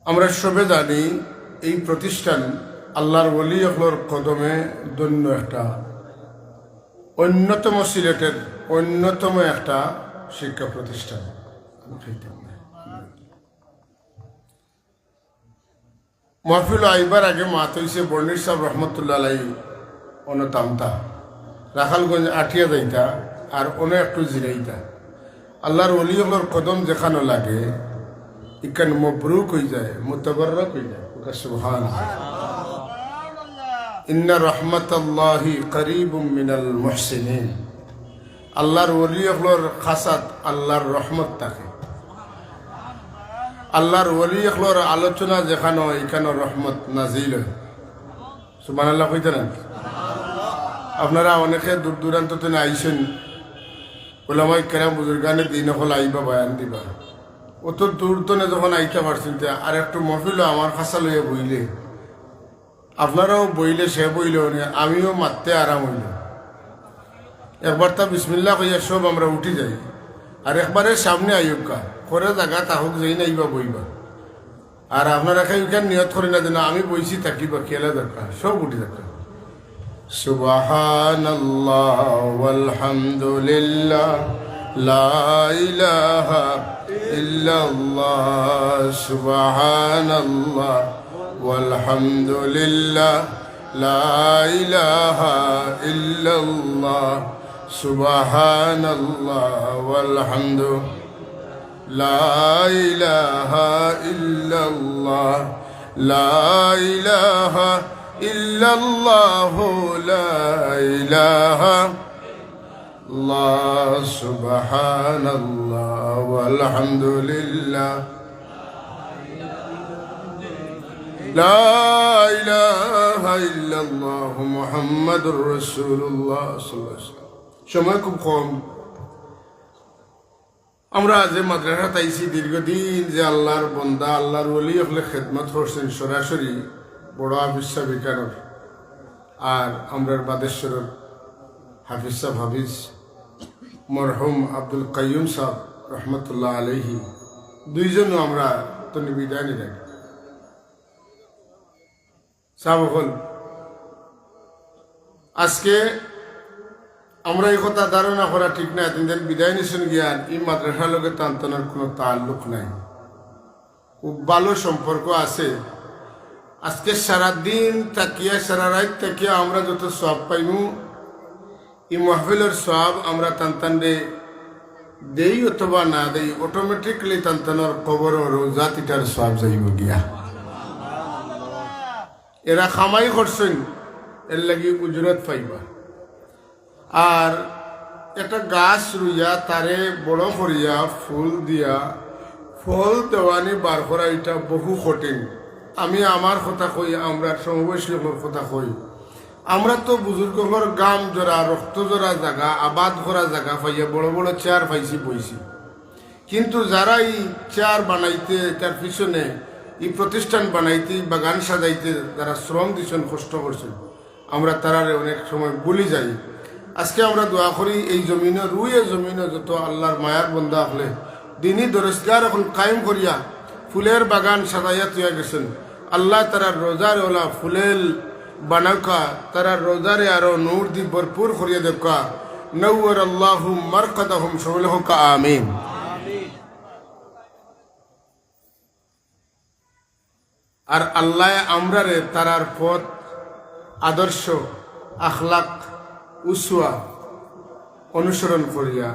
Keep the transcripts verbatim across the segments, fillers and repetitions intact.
আমরা সবে জানি, এই প্রতিষ্ঠান আল্লাহর ওলি অকলর কদমে ধন্য একটা, অন্যতম সিলেটের অন্যতম একটা শিক্ষা প্রতিষ্ঠান। মহফিল আইবার আগে মাত অইছে, বর্ণির সাহেব রহমতুল্লাহ আলাই অনো থামতা, রাখালগঞ্জ আটিয়া যাইতা, আর অনো একটু জিরাইতা। আল্লাহর ওলি অকলর কদম যেখানো লাগে, ইখান মবরুক অই যায়, মুতাবাররক অই যায়। সুবহান। ইন্না রহমাতাল্লাহি করিবুম মিনাল মুহসিনিন। আল্লাহর ওলি অকলর খাসাত আল্লাহর রহমত থাকে। আল্লাহর ওলি অকলর আলোচনা যেখানো, ইখানো রহমত নাজিল অয়। সুবহানাল্লাহ কইতা না? আপনারা অনেকে দূর দূরান্ত তনে আইছেন, উলামায়ে কেরাম বুজুর্গানে দিন অকল আইবা বয়ান দিবা। অত দূর তনে যখন আইতা পারছেন, তে আর একটু মহফিলো আমার খাসা লইয়া বইলে, আপনারাও বইলে, সে বইলে, মানে আমিও মাততে আরাম অইল। একবার তা বিসমিল্লাহ কইয়া সব আমরা উঠি যাই, আর একবারে সামনে আইউক্কা, করে জাগা থাকুক, যেইন আইবা বইবা। আর আপনারা কেউ ইখান নিয়ত করি না যেন আমি বইছি থাকি বা খেলা দরকার, সব উঠি দরকার। সুবহানাল্লাহ ওয়ালহামদুলিল্লাহ, লা ইলাহা ইল্লাল্লাহ, সুবহানাল্লাহ ওয়ালহামদুলিল্লাহ, লা ইলাহা ইল্লাল্লাহ, সুবহানাল্লাহ ওয়ালহামদু লা ইলাহা ইল্লাল্লাহ, লা ইলাহা ইল্লাল্লাহ, লা ইলাহা ইল্লাল্লাহ, সুবহানাল্লাহ ওয়ালহামদুলিল্লাহ, লা ইলাহা ইল্লাল্লাহ, মুহাম্মাদুর রাসূলুল্লাহ সাল্লাল্লাহু আলাইহি ওয়াসাল্লাম। সময় খুব কম। আমরা যে মাদ্রাসাত আইছি, দীর্ঘদিন যে আল্লাহর বন্দা, আল্লাহর ওলি অকলে খেদমত করছেন সরাসরি বড় হাফিজ সাহেব ইখানর, আর আমরার বাদেশ্বরর হাফিজ সাহেব, হাফিজ মরহুম আব্দুল কাইয়ুম সাহেব রহমতুল্লাহ আলাইহি, দুইজনও আমরা তনে বিদায় নিলাম। সাব অকল, আজকে আমরা এই কথা ধারণা করা ঠিক না, তিন দিন বিদায় নিছইন গিয়া, আর এই মাদ্রাসার লগে তান তানর কোনো তাল্লুক নাই, খুব ভালো সম্পর্ক আছে। আজকে সারা দিন থাকিয়া, সারা রাইত থাকিয়া আমরা যত সওয়াব পাইমু, এই মাহফিলর সওয়াব আমরা তান তানরে দেই অথবা না দেই, অটোমেটিক্যালি তান তানর কবর ও রোজা তিটার সওয়াব যাইব গিয়া। এরা কামাই করছইন, এর লাগি উজরত পাইবা। আর একটা গাছ রুইয়া, তারে বড় করিয়া, ফুল দিয়া, ফল দেওয়ানি বার করা, এটা বহু কঠিন। আমি আমার কথা কই, আমরা সমবয়সী অকলর কথা কই, আমরা তো বুজুর্গ অকলর ঘাম ঝরা, রক্ত ঝরা জাগা, আবাদ করা জাগা পাইয়া বড় বড় চেয়ার পাইছি, বইছি। কিন্তু যারা এই চেয়ার বানাইতে, তার পিছনে এই প্রতিষ্ঠান বানাইতে, এই বাগান সাজাইতে যারা শ্রম দিছইন, কষ্ট করছইন, আমরা তারারে অনেক সময় ভুলি যাই। আজকে আমরা দোয়া করি, এই জমিনো, রুয়ে জমিনো যত আল্লাহর মায়ার বন্দা অকলে দিনী দরসগাহ অকল কায়েম করিয়া ফুলের বাগান সাজাইয়া থইয়া গেছইন, আল্লাহ তারার রোজারে ওলা ফুলেল বানাউক্কা, তারার রোজারে আরো নূর দি ভরপুর করিয়া দেউক্কা। নওয়ার আল্লাহু মারকাদাহুম, সকলে কউক্কা আমিন। আর আল্লায় আমরারে তারার পথ, আদর্শ, আখলাক, উসওয়া অনুসরণ করিয়া,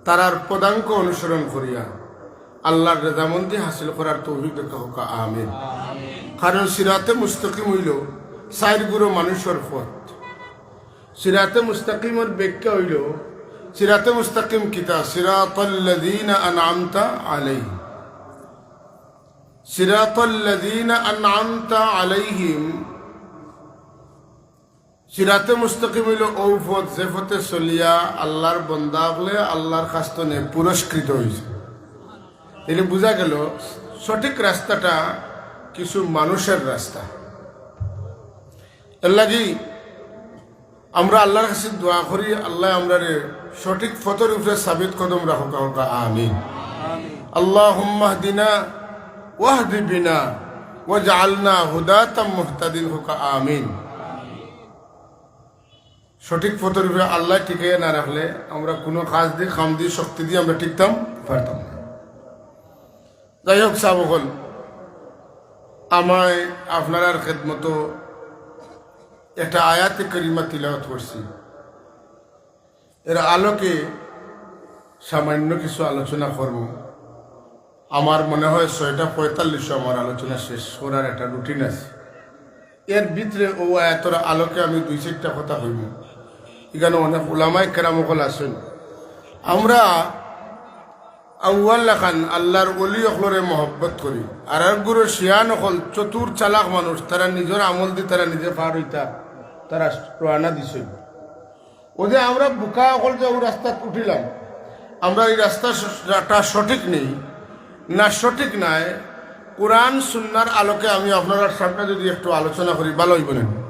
তারার পদাঙ্ক অনুসরণ করিয়া আল্লাহর রেজামন্দি হাসিল করার তৌফিক দেউক্কা, কউক্কা আমিন। কারণ সিরাতে মুস্তাকিম অইলো চাইর গুরু মানুষর পথ। সিরাতে মুস্তাকিমর ব্যাখ্যা অইলো, সিরাতে মুস্তাকিম কিতা? সিরাতাল্লাযীনা আনআমতা আলাইহিম। সিরাতাল্লাযীনা আনআমতা আলাইহিম। সিরাতে মুস্তাকিম অইলো অউ পথ, যে পথে চলিয়া আল্লাহর বন্দা অকলে আল্লাহর কাছ তনে পুরস্কৃত অইছে। তাইলে বুঝা গেল সঠিক রাস্তাটা কিছু মানুষের রাস্তা। এর লাগি আমরা আল্লাহর কাছে দোয়া করি, আল্লায় আমরারে সঠিক পথর উপরে সাবিত কদম রাখউক্কা, কউক্কা আমিন। আল্লাহুম্মাহদিনা واهد بنا واجعلنا هداة مهتدين, কউক্কা আমিন। সঠিক পথর উপরে আল্লায় টিকাইয়া না রাখলে আমরা কুনু কাজ দি, কাম দি, শক্তি দি আমরা টিকতাম পারতাম না। যাই হোক, সাব অকল, আমায় আপনারার খেদমতো একটা আয়াতে করিমা তিলাওয়াত করছি। এর আলোকে সামান্য কিছু আলোচনা করব। আমার মনে হয় ছয়টা পঁয়তাল্লিশে আমার আলোচনা শেষ করার একটা রুটিন আছে। এর ভিতরে অউ আয়াতর আলোকে আমি দুই চাইরটা কথা কইমু। ইখানো অনেক উলামায়ে কেরাম অকল আছইন। আমরা আউয়াল লাখান আল্লার ওলি অকলরে মহব্বত করি, আর আরগুলো শিয়ান অকল, চতুর চালাক মানুষ, তারা নিজর আমল দি তারা নিজে পার অইতা, তারা রওয়ানা দিছইন। অউ যে আমরা বুকা অকল যে অউ রাস্তাত উঠিলাম, আমরা ই রাস্তা স-, টা সঠিক নি, না সঠিক নায়, কোরআন সুন্নার আলোকে আমি আপনারার সামনে যদি একটু আলোচনা করি, ভালা অইবো নি?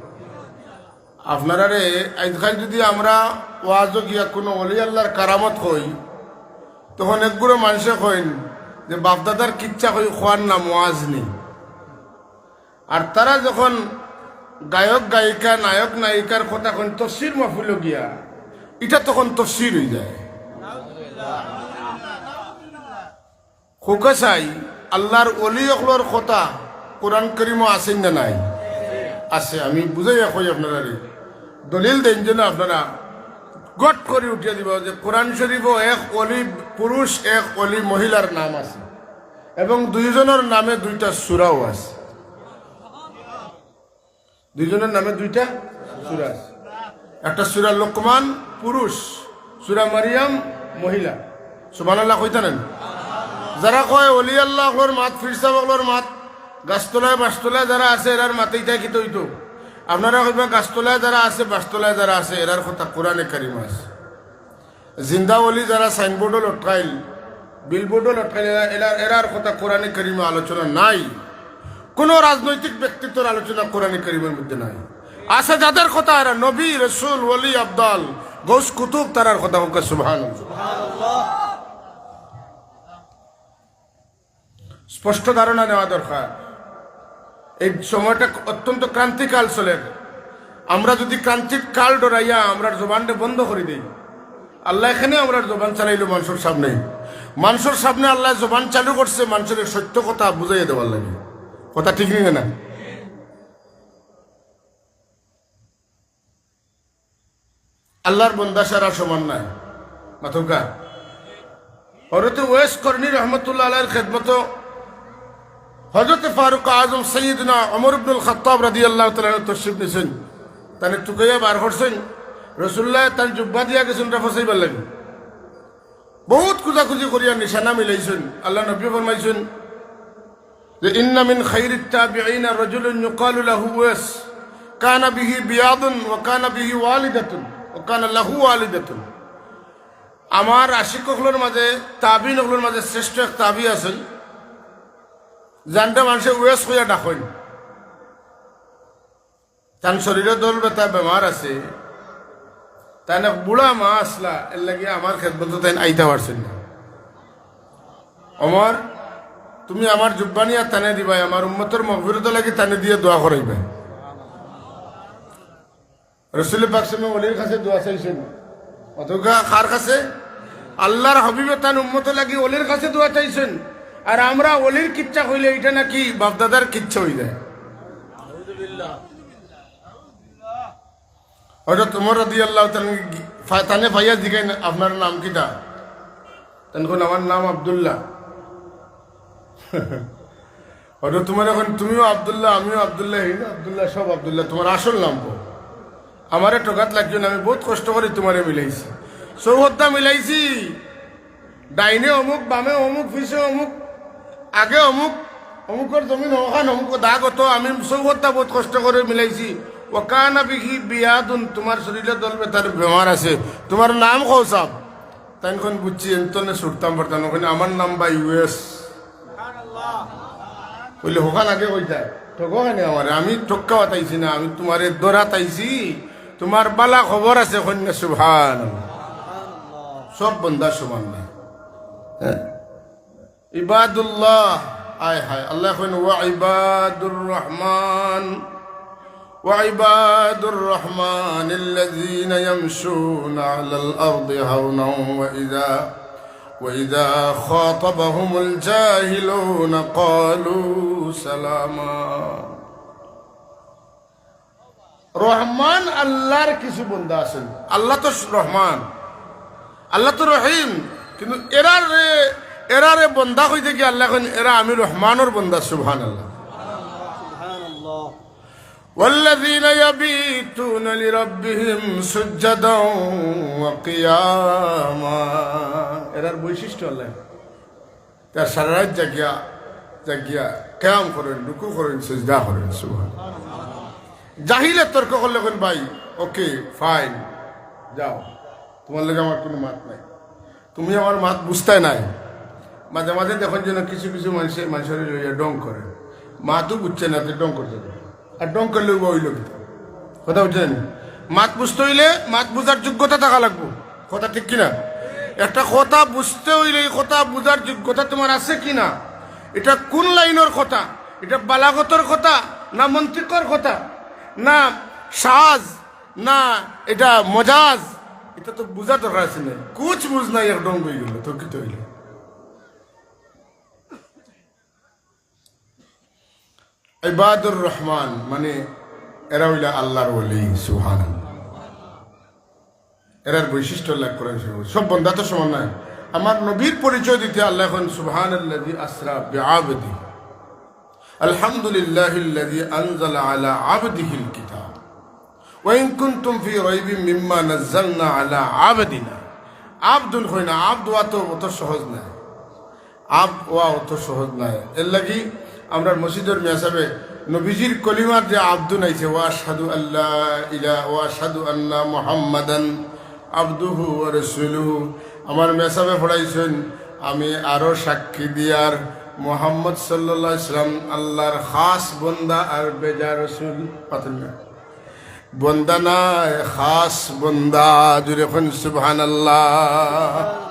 আপনারারে আইজকাইল যদি আমরা ওয়াজো গিয়া কুনু ওলি আল্লার কারামত কই, তখন একগুলো মানষে কইন যে বাপদাদার কিচ্ছা কই, কওয়ার নাম ওয়াজ নি। আর তারা যখন গায়ক গায়িকা, নায়ক নায়িকার কথা কইন তফসির মাহফিলো গিয়া, ইটা তখন তফসির অইযায়। কউক্কা চাই, আল্লার ওলি অকলর কথা কোরআন করিমো আছে না নাই? আছে। আমি বুঝাইয়া কই আপনারারে, দলিল দেইন যেন আপনারা গট করি উঠিয়া দিবা যে কোরআন শরিফো এক ওলি পুরুষ, এক ওলি মহিলার নাম আছে, এবং দুইজনর নামে দুইটা সূরাও আছে। দুইজনর নামে দুইটা সূরা আছে। একটা সূরা লোকমান পুরুষ, সূরা মারিয়াম মহিলা। সুবহানাল্লাহ কইতা নানি? যারা কয় ওলি আল্লাহ অকলর মাত, ফিরসাব অকলর মাত, গাছতলায় বাঁশতলায় যারা আছে এরার মাতে ইতা কিতা অইতো? আপনারা কইবা গাছতলায় যারা আছে, বাঁশতলায় যারা আছে, এরার কথা কোরআনে কারিমো আছে। জিন্দা ওলি যারা সাইনবোর্ডো লটকাইল, বিলবোর্ডো লটকাইল, এরা, এরা, এরার কথা কোরআনে কারিমো আলোচনা নাই। কুনু রাজনৈতিক ব্যক্তিত্বর আলোচনা কোরআনে কারিমর মধ্যে নাই। আছে যাদের কথা, এরা নবী, রসুল, ওলি, আবদাল, গৌস, কুতুব, তারার কথা। কউক্কা সুবহানাল্লাহ। স্পষ্ট ধারণা নেওয়া দরকার। এই সময়টা অত্যন্ত ক্রান্তিকাল চলের। আমরা যদি ক্রান্তির কাল ডরাইয়া আমরার জবানটা বন্ধ করি দেই, আল্লায় কেনে আমরার জবান চালাইলো মানষর সামনে। মানষর সামনে আল্লায় জবান চালু করছে মানষরে সত্য কথা বুঝাইয়া দেওয়ার লাগি। কথা ঠিক নি না? আল্লার বন্দা সারা সমান নায়। মাতউক্কা। হযরত ওয়েস করনী রহমতুল্লাহ আলাইহির খেদমতো হযরত ফারুক আজম সৈয়দনা ওমর ইবনুল খাত্তাব রাদিয়াল্লাহু তাআলা আনহু তশরিফ নিছইন। তানে তুকাইয়া বার করছইন। রাসুলুল্লায় তান জুব্বা দিয়া গেছইন ইটা ফসাইবার লাগি। বউত খুজাখুজি করিয়া নিশানা মিলাইছইন। আল্লার নবীয়ে ফরমাইছইন যে, "ইন্না মিন খাইরিত তাবিঈনা রাজুলুন ইউকালু লাহু উওয়াইস, কানা বিহি বিয়াদুন ওয়া কানা বিহি ওয়ালিদাতুন ওয়া কানা লাহু ওয়ালিদাতুন।" আমার আশিক অকলর মাঝে, তাবিন অকলর মাঝে শ্রেষ্ঠ এক তাবি আছইন, যানরে মানষে উওয়াইস কইয়া ডাকইন। তান শরীরো দল বেতা বেমার আছে, তান এক বুড়া মা আছলা, এরলাগি আমার খেদমতো তাইন আইতা পারছইন না। ওমর, তুমি আমার জুব্বা নিয়া তানে দিবায়, আমার উম্মতর মাগফিরতর লাগি তানে দিয়া দোয়া করাইবায়। রাসুলে পাক সাল্লাল্লাহু আলাইহি ওয়াসাল্লামে ওলির কাছে দোয়া চাইছইন। অথবা কার কাছে? আল্লার হাবিবে তান উম্মতর লাগি ওলির কাছে দোয়া চাইছইন। আর আমরা ওলির কিচ্ছা কইলে ইটা নাকি বাপদাদার কিচ্ছা অইযায়। হযরত ওমর রাদিয়াল্লাহু তাআলা আনহু ফা-, তানে পাইয়া জিগাইন, "আপনার নাম কিতা?" তাইন কইন, "আমার নাম আব্দুল্লাহ।" হযরত ওমরে কইন, "তুমিও আব্দুল্লাহ, আমিও আব্দুল্লাহ, হিও আব্দুল্লাহ, সব আব্দুল্লাহ, তুমার আসল নাম কও? আমারে ঠগাত লাগিও না, আমি বউত কষ্ট করি তুমারে মিলাইছি, চৌহদ্দা মিলাইছি।" ডাইনে অমুক, বামে অমুক, পিছে অমুক, আগে অমুক, অমুকর জমিন অখান, অমুক দাগ অত, আমি চৌহদ্দা বউত কষ্ট করি মিলাইছি। ওয়া কানা বিহি বিয়াদুন, তুমার শরীরো দল বেতার বেমার আছে, তুমার নাম কও সাব। তাইন কইন, "বুঝছি, আমি তো না ছুটতাম পারতাম না।" কইন, "আমার নাম ভাই উওয়াইস।" কইলে, "অখান আগে কইতায়, ঠগো কেনে আমারে? আমি ঠগা অত আইছি না, আমি তুমারে ধরাত আইছি, তুমার বালা খবর আছে।" কইন না, সুবহানাল্লাহ। সব বন্দা সমান নায়। হ্যাঁ? ইবাদুল্লাহ, হায় হায়, আল্লায় কইন, "ওয়া ইবাদুর রহমান, ওয়া ইবাদুর রহমানিল্লাযীনা ইয়ামশুনা আলাল আরদি হাওনা ওয়া ইযা, ওয়া ইযা খাতাবাহুমুল জাহিলুনা ক্বালু সালামা।" রহমান আল্লাহর কিছু বন্দা আছইন। আল্লাহ তো রহমান, আল্লাহ তো রহিম, কিন্তু এরারে, এরারে বন্দা কইতে গিয়া আল্লায় কইন, "এরা আমি রহমানর বন্দা।" সুবহানাল্লাহ। সুবহানাল্লাহ। ওয়াল্লাযীনা ইয়াবিতুনা লিরাব্বিহিম সুজ্জাদাও ওয়া কিয়ামা। এরার বৈশিষ্ট্য আল্লায় তারা সারা রাইত জাগিয়া, জাগিয়া কিয়াম করইন, রুকু করইন, সিজদা করইন। সুবহানাল্লাহ। জাহিলে তর্ক করলে কইন, "ভাই, ওকে, ফাইন, যাও, তুমার লগে আমার কুনু মাত নাই, তুমি আমার মাত বুঝতায় নায়।" মাঝে মাঝে দেখইন যেন কিছু কিছু মানষে, মানষরে লইয়া ঢং করে, মাতও বুঝছে না, তে ঢং করতে দেয়। আর ঢং করলে উবা অইলো কিতা? কথা বুঝছইন? মাত বুঝতে অইলে মাত বুঝার যোগ্যতা থাকা লাগবো। কথা ঠিক কি না? একটা কথা বুঝতে অইলে ই কথা বুঝার যোগ্যতা তুমার আছে কি না? ইটা কুন লাইনর কথা? ইটা বালাগতর কথা, না মন্তিকর কথা, না শাজ, না ইটা মজাজ? ইটা তো বুঝা দরকার আছে না। কুছ বুঝ নাই, এক ঢং অইগেলো, তো কিতা অইলো? ইবাদুর রহমান মানে এরা অইলা আল্লাহর ওলি। সুবহানাল্লাহ। এরার বৈশিষ্ট্য লাভ করেন সব। সব বন্দা তো সমান নায়। আমার নবীর পরিচয় দিতে আল্লায় কইন, "সুবহানাল্লাযী আসরা বিআবদিহি, আলহামদুলিল্লাহিল্লাযী আনজালা আলা আবদিহিল কিতাব।" "ওয়া ইন কুনতুম ফি রাইবিম মিম্মা নাজ্জালনা আলা আবদিনা।" আবদুন কইন না, আবদ অওয়া তো অত সহজ নায়। আবদ অওয়া অত সহজ নায়। এরলাগি আমরার মসজিদর মিয়া সাবে নবীজির কলিমার যে আবদুন আইছে, "ওয়া আশহাদু আল্লা ইলা-, ওয়া আশহাদু আন্না মুহাম্মাদান আবদুহু ওয়া রাসূলুহু।" আমার মিয়া সাবে পড়াইছইন, "আমি আরো সাক্ষী দিয়ার মুহাম্মদ সাল্লাল্লাহু আলাইহি ওয়াসাল্লাম আল্লাহর খাস বন্দা আর বেজা রসুল।" পাতেন না? বন্দা নায়, খাস বন্দা। জোরে কইন সুবহানাল্লাহ।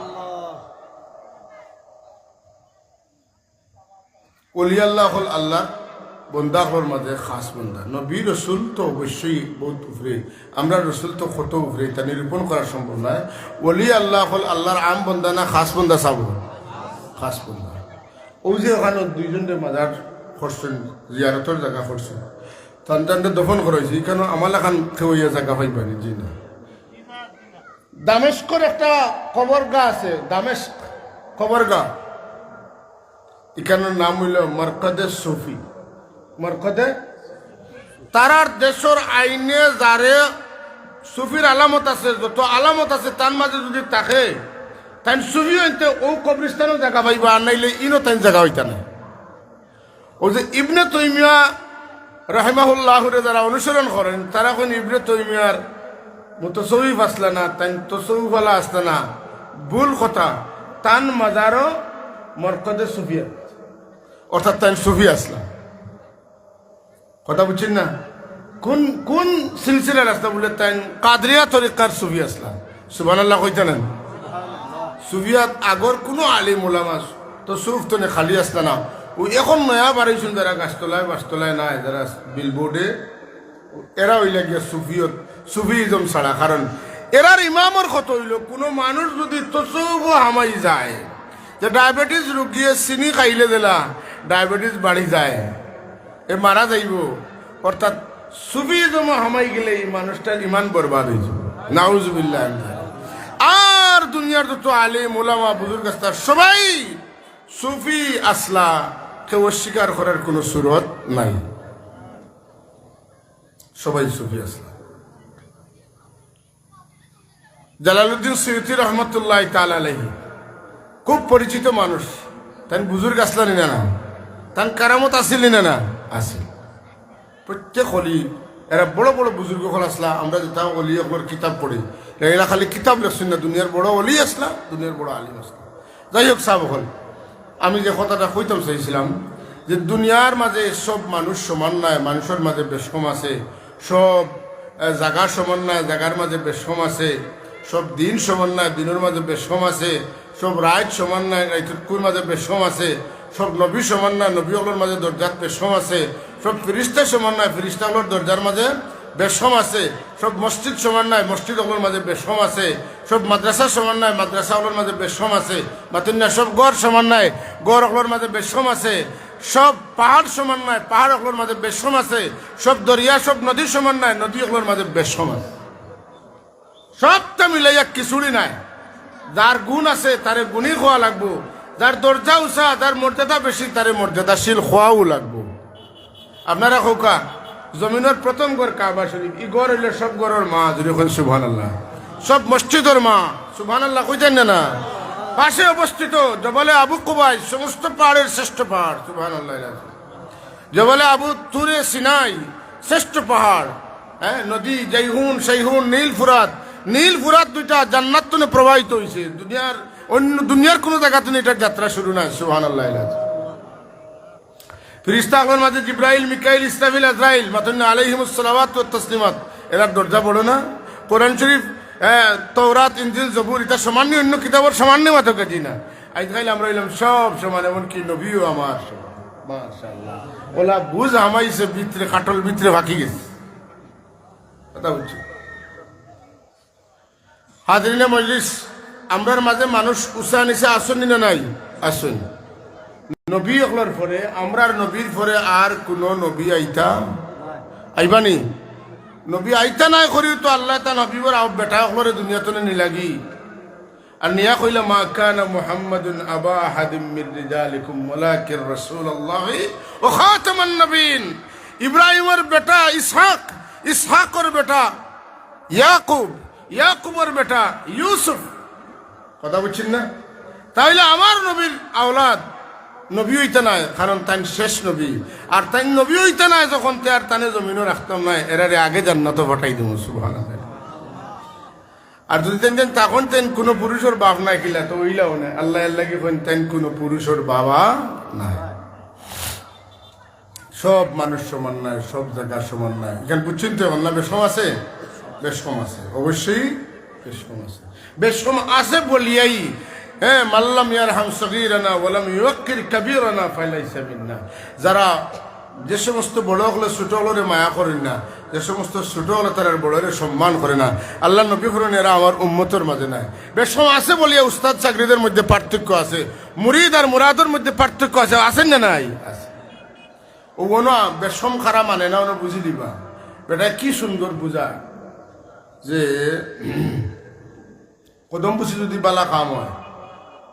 ওলি আল্লাহ অকল আল্লাহর বন্দা অকলর মাঝে খাস বন্দা। নবী রসুল তো অবশ্যই বউত উপরে, আমরার রসুল তো কত উপরে, ইতা নিরূপণ করা সম্ভব নায়। ওলি আল্লাহ অকল আল্লাহর আম বন্দা না খাস বন্দা সাব? খাস বন্দা। অউ যে অখানো দুইজনরে মাজার করছইন, জিয়ারতর জাগা করছইন, তান তানরে দফন করা অইছে, ইখানো আমার লাখান কেউ অইয়া জাগা পাইবা নি? জি না। দামেস্কর একটা কবরগাহ আছে, দামেস্ক কবরগাহ, ইখানর নাম অইলো মরকদে সুফি। মরকদে, তারার দেশর আইনে যারে সুফির আলামত আছে, যত আলামত আছে, তার মাঝে যদি থাকে, তাইন সুফি অইতে অউ কবরস্থানো জাগা পাইবা, আর নাইলে ইনো তাইন জাগা অইতা নায়। অউ যে ইবনে তৈমিয়া রাহিমাহুল্লাহরে যারা অনুসরণ করেন, তারা কইন ইবনে তৈমিয়ার মুতাসৌফ আছলা না, তাইন তসৌফ আলা আছলা না, ভুল কথা। তান মাজারও মরকদে সুফিয়াত, অর্থাৎ তাইন সুফি আছলা। কথা বুঝছইন না? কুন, কুন সিলসিলার আছলা? বুলে তাইন কাদরিয়া তরিকার সুফি আছলা। সুবহানাল্লাহ কইতা নায়? সুফিয়াত আগর কুনু আলিম উলামা তসৌফ তনে খালি আছলা না। অউ এখন নয়া বাড়াইছইন যারা গাছতলায়, বাসতলায় নায়, যারা বিলবোর্ডে, এরা অইলা গিয়া সুফিয়ত, সুফিজম ছাড়া। কারণ এরার ইমামর কথা অইলো, কুনু মানুষ যদি তসৌফো হামাই যায়, যে ডায়াবেটিস রুগীয়ে চিনি খাইলে দিলা, ডায়াবেটিস বাড়ি যায়, এ মারা যাইবো। অর্থাৎ সুফিজমো হামাই গেলে ই মানুষটার ইমান বরবাদ অইযিবো। নাউজুবিল্লাহ। আর দুনিয়ার যত আলিম, উলামা, বুজুর্গ আছলা, সবাই সুফি আছলা, কেউ অস্বীকার করার কুনু সুরত নাই, সবাই সুফি আছলা। জালালউদ্দিন সুয়ুতী রহমতুল্লাহি তাআলা আলাইহি খুব পরিচিত মানুষ। তাইন বুজুর্গ আছলা নি না? না। তান কারামত আছিল নি না? না। আছিল। প্রত্যেক অলি, এরা বড় বড় বুজুর্গ অকল আছলা, আমরা যেতা অলি অকলর কিতাব পড়ি, এরা খালি কিতাব লেখছইন না, দুনিয়ার বড় অলি আছলা, দুনিয়ার বড় আলিম আছলা। যাই হোক, সাব অকল, আমি যে কথাটা কইতাম চাইছিলাম যে দুনিয়ার মাঝে সব মানুষ সমান নায়, মানুষর মাঝে বেশকম আছে, সব, এ, জাগা সমান নায়, জাগার মাঝে বেশকম আছে, সব দিন সমান নায়, দিনর মাঝে বেশকম আছে, সব রাইত সমান নায়, রাইতকুর মাঝে বেশকম আছে, সব নবী সমান নায়, নবী অকলর মাঝে দরজাত বেশকম আছে। সব ফিরিস্তা সমান নায়, ফিরিস্তা অকলর দরজার মাঝে বেশকম আছে। সব মসজিদ সমান নায়, মসজিদ অকলর মাঝে বেশকম আছে। সব মাদ্রাসা সমান নায়, মাদ্রাসা অকলর মাঝে বেশকম আছে। মাতুন না, সব ঘর সমান নায়, ঘর অকলর মাঝে বেশকম আছে। সব পাহাড় সমান নায়, পাহাড় অকলর মাঝে বেশকম আছে। সব দরিয়া, সব নদী সমান নায়, নদী অকলর মাঝে বেশকম আছে। সবটা মিলাইয়া খিচুড়ি নায়। যার গুণ আছে, তারে গুণী কওয়া লাগবো। যার দরজা উঁচা, যার মর্যাদা বেশি, তারে মর্যাদাশীল কওয়াও লাগবো। আপনারা কউক্কা, জমিনর প্রথম ঘর কাবা শরীফ, ই ঘর অইলো সব ঘরর মা, জোরে কইন সুবহানাল্লাহ। সব মসজিদর মা, সুবহানাল্লাহ কইতেন না, না? পাশে অবস্থিত জবলে আবু কুবাইস, সমস্ত পাহাড়ের শ্রেষ্ঠ পাহাড়, সুবহানাল্লাহ। জবলে আবু তুরে সিনাই, শ্রেষ্ঠ পাহাড়, হ্যাঁ, নদী, জাইহুন, সাইহুন, নীল ফুরাত। নীল ফুরাত দুইটা জান্নাত তনে প্রবাহিত হইছে। দুনিয়ার অন্য, দুনিয়ার কোনো জায়গা তনে এটার যাত্রা শুরু নায়, সুবহানাল্লাহ। ফিরিস্তা অকলর মাঝে জিব্রাইল, মিকাইল, ইসরাফিল, আজরাইল, মাতুন না, আলাইহিমুস সালাওয়াত ওয়াত তাসলিমাত। এরার দরজা বড় না? কোরআন শরীফ, এ, তৌরাত, ইনজিল, জবুর, ইটা সমান নি? অন্য কিতাবর সমান নি? মাতো কাজি না। আইজকাইল আমরা অইলাম সব সমান, এমনকি নবীও আমার সমান। মাশাআল্লাহ। ওলা বুঝ হামাইছে ভিতরে, কাটল ভিতরে ফাঁকি গেছে। কথা বুঝছো? হাজিরিনে মজলিস, আমরার মাঝে মানুষ উঁচা নিচে আছইন নি না নাই? আছইন। নবী অকলর পরে, আমরার নবীর পরে আর কোনো নবী আইতা, আইবা নি? নবী আইতা নায় করিও তো আল্লায় তান হাবিবর আও-, বেটা অকলরে দুনিয়া তনে নিলাগি। আর নিয়া কইলা, "মা কানা মুহাম্মাদুন আবা আহাদিম মির রিজালিকুম ওয়ালাকিন রাসূলুল্লাহি ওয়া খাতামান নাবিয়্যিন।" ইব্রাহিমর বেটা ইসহাক, ইসহাকর বেটা ইয়াকুব, ইয়াকুবর বেটা ইউসুফ। কথা বুঝছইন না? তাইলে আমার নবীর আওলাদ নবী অইতা নায়, কারণ তাইন শেষ নবী। আর তাইন নবী অইতা নায় যখন, তে আর তানে জমিনো রাখতাম নায়, এরারে আগে জান্নাতো পাঠাই দিমু। সুবহানাল্লাহ। আর যদি তাইন, তাইন তখন তাইন কোনো পুরুষর বাপ নায় কিলা, তো অইলাও নায়। আল্লায়, আল্লায় কি কইন, তাইন কোনো পুরুষর বাবা নায়। সব মানুষ সমান নায়, সব জায়গা সমান নায়। এখানে বুঝছইন তো, আল্লাহ বেশকম আছে, বেশকম আছে, অবশ্যই বেশকম আছে। বেশকম আছে বলিয়াই, হ্যাঁ, মাল্লাম ইয়ারহাম সগীরানা ওয়ালাম ইউক্কির কাবীরানা ফালাইসা মিন্না। যারা, যে সমস্ত বড় অকলে ছোট অকলরে মায়া করইন না, যে সমস্ত ছোট অকলে তারার বড়রে সম্মান করে না, আল্লাহর নবী কইন, এরা আমার উম্মতর মাঝে নায়। বেশকম আছে বলিয়া উস্তাদ চাকরিদের মধ্যে পার্থক্য আছে, মুরিদ আর মুরাদর মধ্যে পার্থক্য আছে, আছে না নাই? আছে। ও অনো বেশকম খারা মানে না, অনো বুঝি দিবা। বেটা কি সুন্দর বুঝা যে কদম বুসি যদি বালা কাম অয়,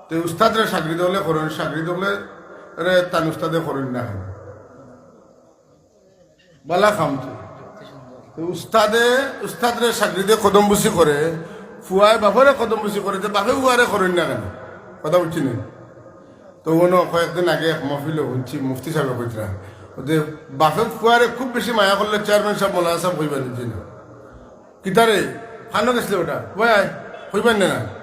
তে উস্তাদরে শাগরিদ অকলে করইন, শাগরিদ অকলরে তান উস্তাদে করইন না কেনে? বালা কাম তো। তে উস্তাদে, উস্তাদরে শাগরিদে কদম বুসি করে, ফুয়ায় বাপরে কদম বুসি করে, তে বাপে ফুয়ারে করইন না কেনে? কথা বুঝছইন নি? তো অনো কয়েকদিন আগে এক মহফিলো হুনছি, মুফতি সাবে কইতরা, ও যে বাপে ফুয়ারে খুব বেশি মায়া করলে চেয়ারম্যান সাব, মৌলানা সাব কইবা নি? জি না। কিতারে? কানো গেছলে বেটা? ফুয়ায় আয়, কইবা নি না?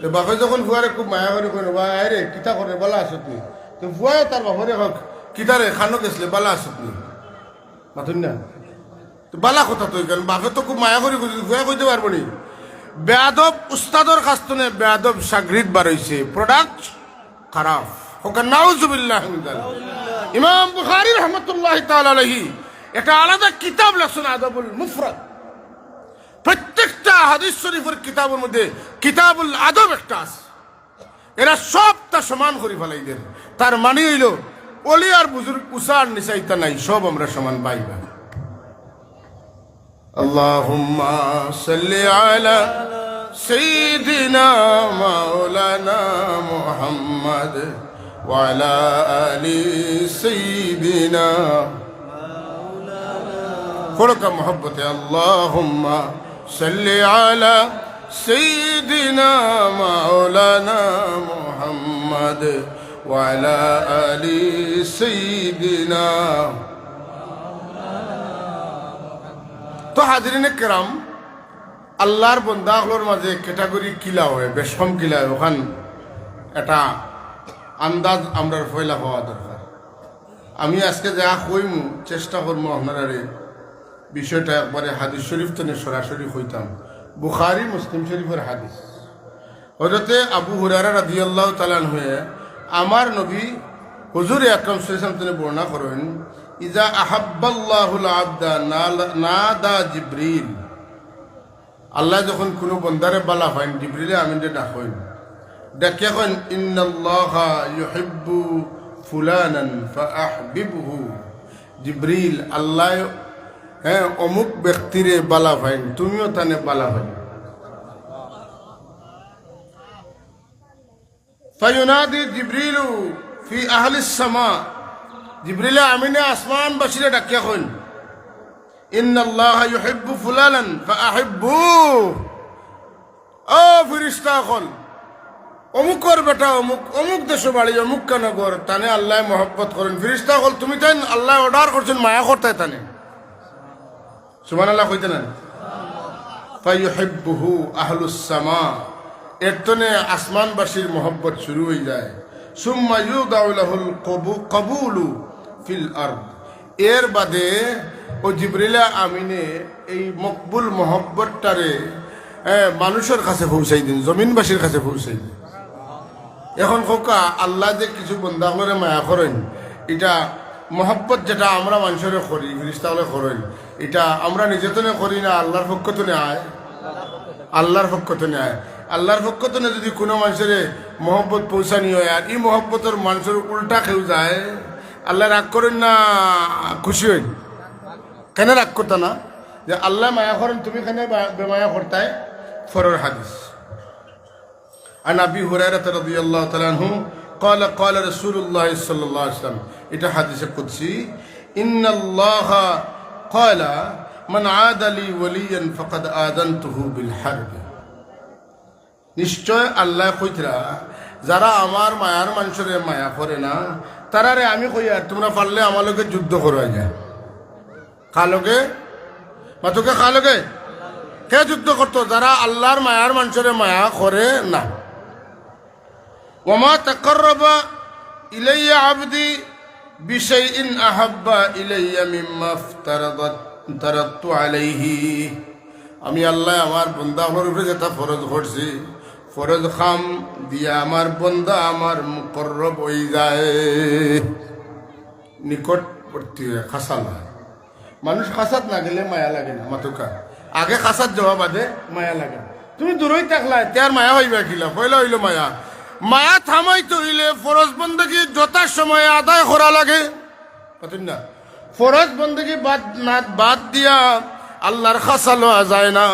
তে বাপে যখন ফুয়ারে খুব মায়া করি কইন, "ফুয়ায় আয় রে, কিতা করে, বালা আছত নি?" তে ফুয়ায় তার বাপরে কয়, "কিতারে, কানো গেছলে, বালা আছত নি?" মাতইন না। তো বালা কথা তো, কারণ বাপে তো খুব মায়া করি কইছে, ফুয়ায় কইতে পারবো নি? বেয়াদব উস্তাদর কাছ তনে বেয়াদব শাগরিদ বার অইছে, product খারাপ। কউক্কা নাউজুবিল্লাহ মিন যালিক। ইমাম বুখারী রহমতুল্লাহি তাআলা আলাইহি একটা আলাদা কিতাব লেখছইন, আদবুল মুফরাদ। প্রত্যেকটা হাদিস শরীফর কিতাবর মধ্যে কিতাবুল আদব একটা আছে। এরা সবটা সমান করি ফালাই দেন। তার মানে অইলো, অলি আর বুজুর্গ, উচা আর নিচা ইতা নাই, সব আমরা সমান ভাই ভাই। اللهم صل على سيدنا مولانا محمد وعلى آل سيدنا। পড়ো কা মহব্বতে, اللهم صل على سيدنا مولانا محمد وعلى آل سيدنا। তো হাজিরিনে কেরাম, আল্লাহর বন্দা অকলর মাঝে category কিলা অয়, বেশকম কিলা অয়, অখান একটা আন্দাজ আমরার পয়লা পাওয়া দরকার। আমি আজকে যা কইমু, চেষ্টা করমু আপনারারে বিষয়টা একবারে হাদিস শরীফ তনে সরাসরি কইতাম। বুখারী, মুসলিম শরীফর হাদিস। হযরতে আবু হুরায়রা রাদিয়াল্লাহু তাআলা আনহুয়ে আমার নবী হুজুরে আকরাম সাল্লাল্লাহু আলাইহি ওয়াসাল্লাম বর্ণনা করেন, "ইজা আহাব্বাল্লাহুল আবদা নাদা জিবরিল।" আল্লায় যখন কুনু বন্দারে বালা পাইন, জিবরিলে আমিনরে ডাকইন, ডাকিয়া কইন, "ইন্নাল্লাহা ইউহিব্বু ফুলানান ফাআহবিবহু।" জিবরিল, আল্লায়, হ্যাঁ, অমুক ব্যক্তিরে বালা পাইন, তুমিও তানে বালা পাইন। ফায়ুনাদি জিবরিলু ফি আহলিস সামা। জিবরিলে আমিনে আসমানবাসীরে ডাকিয়া কইন, "ইন্নাল্লাহা ইউহিব্বু ফুলানান ফাআহিব্বু।" ও ফিরিস্তা অকল, অমুকর বেটা অমুক, অমুক দেশো বাড়ি, অমুক কানো ঘর, তানে আল্লায় মহব্বত করইন। ফিরিস্তা অকল, তুমি তাইন, আল্লায় অর্ডার করছইন, মায়া করতায় তানে। সুবহানাল্লাহ কইতা না? ফায়ুহিব্বুহু আহলুস সামা। এর তনে আসমানবাসীর মহব্বত শুরু অইযায়। সুম্মা ইউদাউ লাহুল কবু-, কবুলু ফিল আরদ। এর বাদে ও জিবরিল আমিনে এই মকবুল মহব্বতটারে, এ, মানুষর কাছে পৌঁছাই দিন, জমিনবাসীর কাছে পৌঁছাই দিন। এখন কউক্কা, আল্লায় যে কিছু বন্দা অকলরে মায়া করইন, ইটা মহব্বত যেটা আমরা মানষরে করি, ফিরিস্তা অকলে করইন, ইটা আমরা নিজে তনে করি না, আল্লার পক্ষ তনে আয়, আল্লার পক্ষ তনে আয়। আল্লার পক্ষ তনে যুদি কুনু মানষরে মহব্বত পৌঁছানি অয়, আর ই মহব্বতর মানষর উল্টা কেউ যায়, আল্লায় রাগ করইন না, খুশি অইন। কেনে রাগ করতা না? যে আল্লায় মায়া করইন, তুমি কেনে বা-, বেমায়া করতায়? পরর হাদিস। عن أبي هريرة رضي الله تعالى عنه قال قال رسول الله صلى الله عليه وسلم، ইটা হাদিসে কুদসি, إن الله قال من عادى لي وليا فقد آذنته بالحرب। নিশ্চয় আল্লায় কইতরা, যারা আমার মায়ার মানষরে মায়া করে না, তারারে আমি কইয়ার, তুমরা পারলে আমার লগে যুদ্ধ করো আইয়া। কার লগে? মাতউক্কা, কার লগে? কে যুদ্ধ করতো? যারা আল্লার মায়ার মানষরে মায়া করে না। وما تقرب إلي عبدي بشيء أحب إلي مما افترضت-، افترضت عليه। আমি আল্লায় আমার বন্দা অকলর উপরে যেটা ফরজ করছি, ফরজ কাম দিয়া আমার বন্দা আমার মুকররব অইযায়, নিকটবর্তী অয়, কাছাল অয়। মানুষ কাছাত না গেলে মায়া লাগে না, মাতউক্কা। আগে কাছাত যাওয়া বাদে মায়া লাগে। তুমি দূরই থাকলায়, তে আর মায়া পাইবায় কিলা? পয়লা অইলো মায়া। মায়া থামাইতে অইলে ফরজ বন্দেগী যথাসময়ে আদায় করা লাগে। বুঝছইন না? ফরজ বন্দেগী বাদ না, বাদ দিয়া আল্লার কাছাল অওয়া যায় না।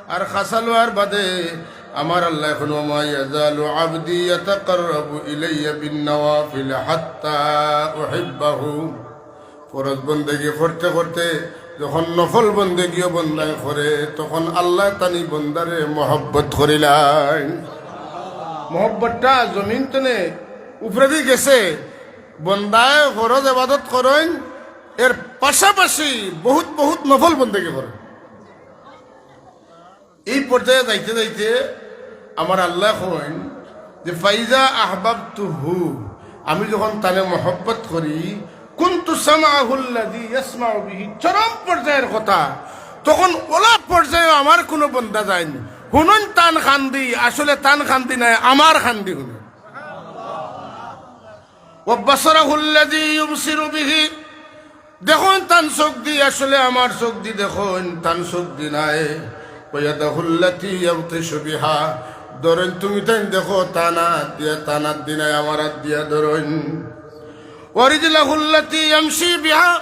আর কাছাল অওয়ার বাদে আমার আল্লায় কইন, وما يزال عبدي يتقرب إلي بالنوافل حتى أحبه। ফরজ বন্দেগী করতে করতে যখন নফল বন্দেগীও বন্দায় করে, তখন আল্লায় তান ই বন্দারে মহব্বত করিলাইন। মহব্বতটা জমিন তনে উপরেদি গেছে। বন্দায় ফরজ ইবাদত করইন, এর পাশাপাশি বহুত বহুত নফল বন্দেগী করইন। এই পর্যায়ে যাইতে যাইতে আমার আল্লায় কইন যে, "ফাইজা আহবাবতুহু", আমি যখন তানে মহব্বত করি, "কুনতু সামআহুল্লাযী ইয়াসমাউ বিহি", চরম পর্যায়ের কথা, তখন অলা পর্যায়ে আমার কুনু বন্দা যাইন, হুনইন তান কান্দি, আসলে তান কান্দি নায়, আমার কান্দি হুনইন। "ওয়া বাসারাহুল্লাযী ইউবসিরু বিহি", দেখইন তান চউখদি, আসলে আমার চউখদি দেখইন, তান চউখদি নায়। "ওয়া ইয়াদাহুল্লাতী ইয়াবতিশু বিহা", ধরইন তুমি তাইন দেখো, তান আত দিয়া, তান আতদি নায়, আমার আত দিয়া ধরইন। "ওয়া রিজলাহুল্লাতী ইয়ামশী বিহা",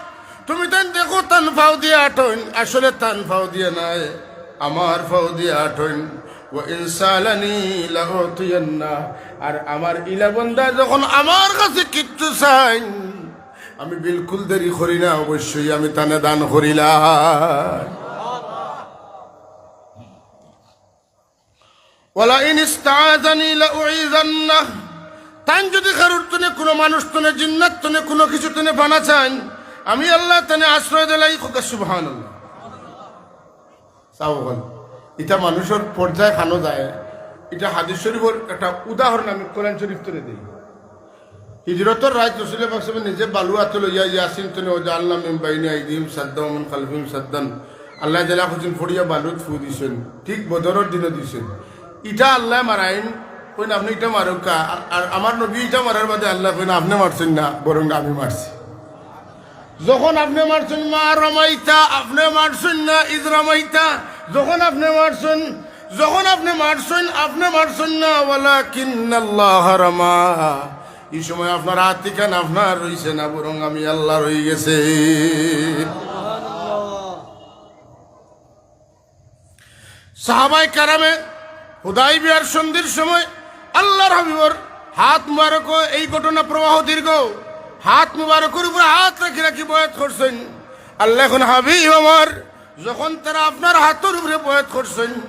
তুমি তাইন দেখো তান ফাও দিয়া আটইন, আসলে তান ফাও দিয়া নায়, আমার ফাও দিয়া আটইন। "ওয়া ইন সাআলানী লাউতিয়ান্নাহ", আর আমার ইলা বন্দা যখন আমার কাছে কিচ্ছু চাইন, আমি বিলকুল দেরি করি না, অবশ্যই আমি তানে দান করিলাম। "ওয়ালা ইন ইস্তাআযানী লাউঈযান্নাহ", তাইন যুদি কারুর তনে, কুনু মানুষ তনে, জিন্নাত তনে, কুনু কিছু তনে পানা চাইন, আমি আল্লায় তানে আশ্রয় দিলাই। কউক্কা সুবহানাল্লাহ। চাও অখন, ইটা মানুষর পর্যায় খানো যায়। ইটা হাদিস শরীফর একটা উদাহরণ আমি কোরআন শরীফ তনে দেই। হিজরতর রাইত রসুল পাক সাল্লাল্লাহু আলাইহি ওয়াসাল্লাম নিজে বালু আতো লইয়া ইয়াসিন তনে, "ওয়াজাআলনা মিন বাইনি আইদিহিম সাদ্দান ওয়া মিন খালফিহিম সাদ্দান।" আল্লায় যেলা কইছইন পড়িয়া বালুত ফু দিছইন, ঠিক বদরর দিনো দিছইন। ইটা আল্লায় মারাইন কইন, "আপনে ইটা মারউক্কা।" আর, আর আমার নবী ইটা মারার বাদে আল্লায় কইন, "আপনে মারছইন না, বরং আমি মারছি।" যখন আপনে মারছইন, "মা রামাইতা", আপনে মারছইন না, "ইজ রামাইতা।" যখন আপনে মারছইন, যখন আপনে মারছইন, আপনে মারছইন না, "ওয়ালাকিন্নাল্লাহা রামা।" ই সময় আপনার আত ইখান আপনার রইছে না, বরং আমি আল্লাহর রইগেছে। সাহাবায়ে কেরামে হুদাইবিয়ার সন্ধির সময় আল্লাহর হাবিবর হাত মুবারকো, এই ঘটনা প্রবাহ দীর্ঘ, হাত মুবারকর উপরে হাত রাখি রাখি বয়াত করছইন। আল্লায় কইন, "হাবিব আমার, যখন তারা আপনার হাতর উপরে বয়াত করছইন,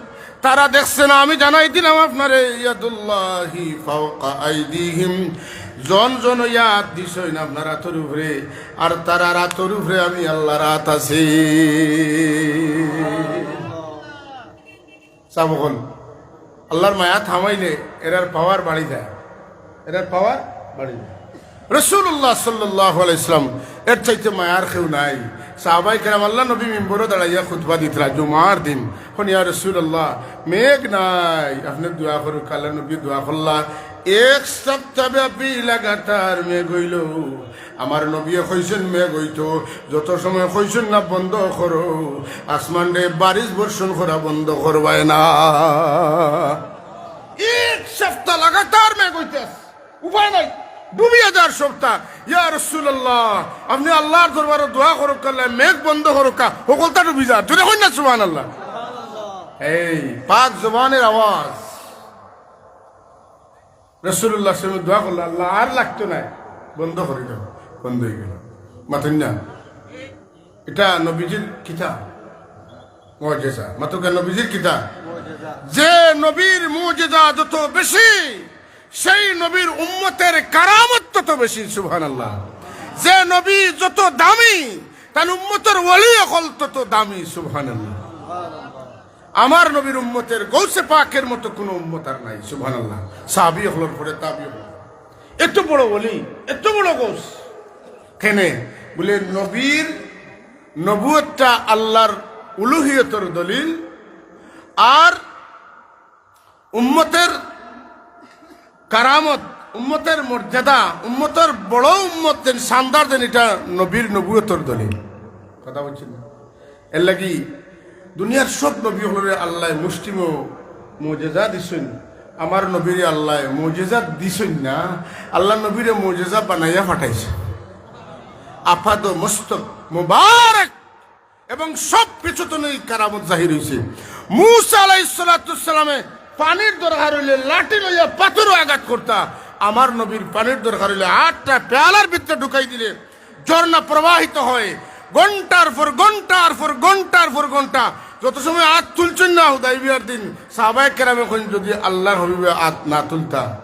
তারা দেখছে না, আমি জানাই দিলাম আপনারে, ইয়াদুল্লাহি ফাওকা আইদিহিম, জন জন অইয়া আত দিছইন আপনার আতর উপরে, আর তারার আতর উপরে আমি আল্লাহর আত আছে।" সাব অকল, আল্লাহর মায়াত হামাইলে এরার পাওয়ার বাড়ি যায়, এরার পাওয়ার বাড়ি যায়। রাসূলুল্লাহ সাল্লাল্লাহু আলাইহি ওয়াসাল্লাম এর চাইতে মায়ার কেউ নাই। সাহাবায়ে কেরাম, আল্লাহর নবী মিম্বরো দাঁড়াইয়া খুতবা দিতরা জুমার দিন, কইন, "ইয়া রাসূলুল্লাহ, মেঘ নাই, আপনে দোয়া করউক্কা।" আল্লাহর নবী দোয়া করলা, এক সপ্তাহ ব্যাপী লাগাতার মেঘ অইলো। আমার নবীয়ে কইছইন মেঘ অইতো, যত সময় কইছইন না বন্ধ করো, আসমানরে বারিশ বর্ষণ করা বন্ধ করবায় না। এক সপ্তাহ লাগাতার মেঘ অইতাছে, উপায় নাই, ডুবিয়া যার সবতা। ইয়া রাসূলুল্লাহ, আপনে আল্লাহর দরবারো দোয়া করউক্কা, মেঘ বন্ধ করউক্কা, হকলতা ডুবি যার। জোরে কইন না সুবহানাল্লাহ। এই পাক জবানের আওয়াজ। রাসূলুল্লাহ সাল্লাল্লাহু আলাইহি ওয়াসাল্লাম দোয়া করলা, "আল্লাহ, আর লাগতো নায়, বন্ধ করি দেও।" বন্ধ অইগেলো। মাতইন না? ইটা নবীজির কিতা? মুজিজা। মাতউক্কা, নবীজির কিতা? যে নবীর মুজিজা যত বেশি, সেই নবীর উম্মতের কারামত তত বেশি। সুবহানাল্লাহ। যে নবী যত দামি, তান উম্মতর ওলি অকল তত দামি। সুবহানাল্লাহ। আমার নবীর উম্মতের গৌসে পাকের মতো কোনো উম্মত আর নাই। সুবহানাল্লাহ। সাহাবী অকলর পরে তাবি অকল। এত বড় ওলি, এত বড় গৌস। কেনে? বলে, নবীর নবুয়তটা আল্লাহর উলুহিয়তর দলিল, আর উম্মতের কারামত, উম্মতের মর্যাদা, উম্মতর বড় উম্মত যেন শানদার যেন, ইটা নবীর নবুয়তর দলিল। কথা বুঝছইন না? এর লাগি দুনিয়ার সব নবী অকলরে আল্লায় মুষ্টিমেয় মুজিজা দিছইন, আমার নবীরে আল্লায় মুজিজা দিছইন না, আল্লাহর নবীরে মুজিজা বানাইয়া পাঠাইছে। আপাদ মস্তক মুবারক এবং সব কিছু তো নেই, কারামত জাহির অইছে। মুসা আলাইহিস সালাতু ওয়াস সালামে পানির দরকার অইলে লাঠি লইয়া পাথরো আঘাত করতা, আমার নবীর পানির দরকার অইলে আটটা পেয়ালার ভিতরে ঢুকাই দিলে ঝর্ণা প্রবাহিত হয়, ঘন্টার পর ঘন্টার পর ঘন্টার পর ঘন্টা। যত সময় আত তুলছইন না হুদাইবিয়ার দিন, সাহাবায়ে কেরামে কইন, যদি আল্লাহর হাবিবে আত না তুলতা,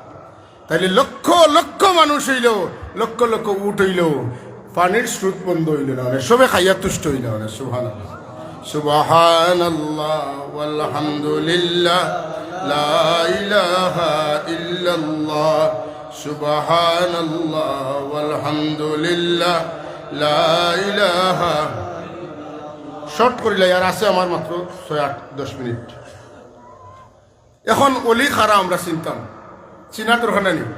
তাইলে লক্ষ লক্ষ মানুষ অইলেও, লক্ষ লক্ষ উট অইলেও, পানির স্রোত বন্ধ অইলো না, মানে সবে খাইয়া তুষ্ট অইলো না। সুবহানাল্লাহ, সুবহানাল্লাহ, ওয়ালহামদুলিল্লাহ, লা ইলাহা ইল্লাল্লাহ, সুবহানাল্লাহ, ওয়ালহামদুলিল্লাহ, লা ইলাহা। শর্ট করিলাই, আর আছে আমার মাত্র ছয় আট দশ মিনিট। এখন অলি কারা আমরা চিনতাম, চিনার দরকার নাই নি?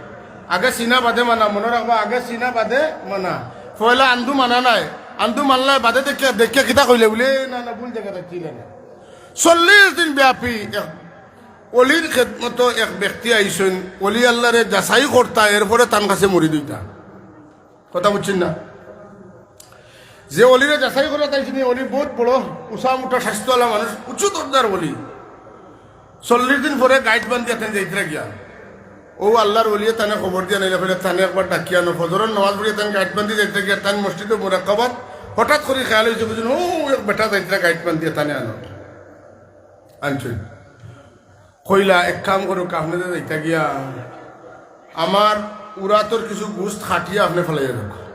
আগে চিনা বাদে মানা, মনো রাখবা, আগে চিনা বাদে মানা। পয়লা আন্দু মানা নায়, আন্দু মানলায় বাদে দেখিয়া, দেখিয়া কিতা কইলে বুলে, "এ না, না, ভুল জাগাত আইছি না।" চল্লিশ দিন ব্যাপী এক অলির খেদমতো এক ব্যক্তি আইছইন, অলি আল্লাহরে যাচাই করতা, এরপরে তান কাছে মুরিদ অইতা। কথা বুঝছইন না? যে অলিরে যাচাই করা তাইছইন, অলি বউত বড়, উঁচা মুটা স্বাস্থ্যওয়ালা মানুষ, উঁচু দরজার অলি। চল্লিশ দিন পরে গাইট বান্ধিয়া তাইন যাইতরা গিয়া। অউ আল্লাহর অলিয়ে তানে খবর দিয়া নাইলে ফেলে তানে একবার ডাকিয়া আনো, ফজরর নামাজ পড়িয়া তান গাইট বান্ধি যাইতরা গিয়া, তান মসজিদে মুরাকাবাত, হঠাৎ করি খেয়াল অইছে, বুঝছইন, অউ এক বেটা যাইতরা গাইট বান্ধিয়া তানে আনো। আনছইন। কইলা, "এক কাম করউক্কা, আপনে যে যাইতা গিয়া, আমার উরাতর কিছু গুস্ত কাটিয়া আপনে ফালাইয়া দেউক্কা।"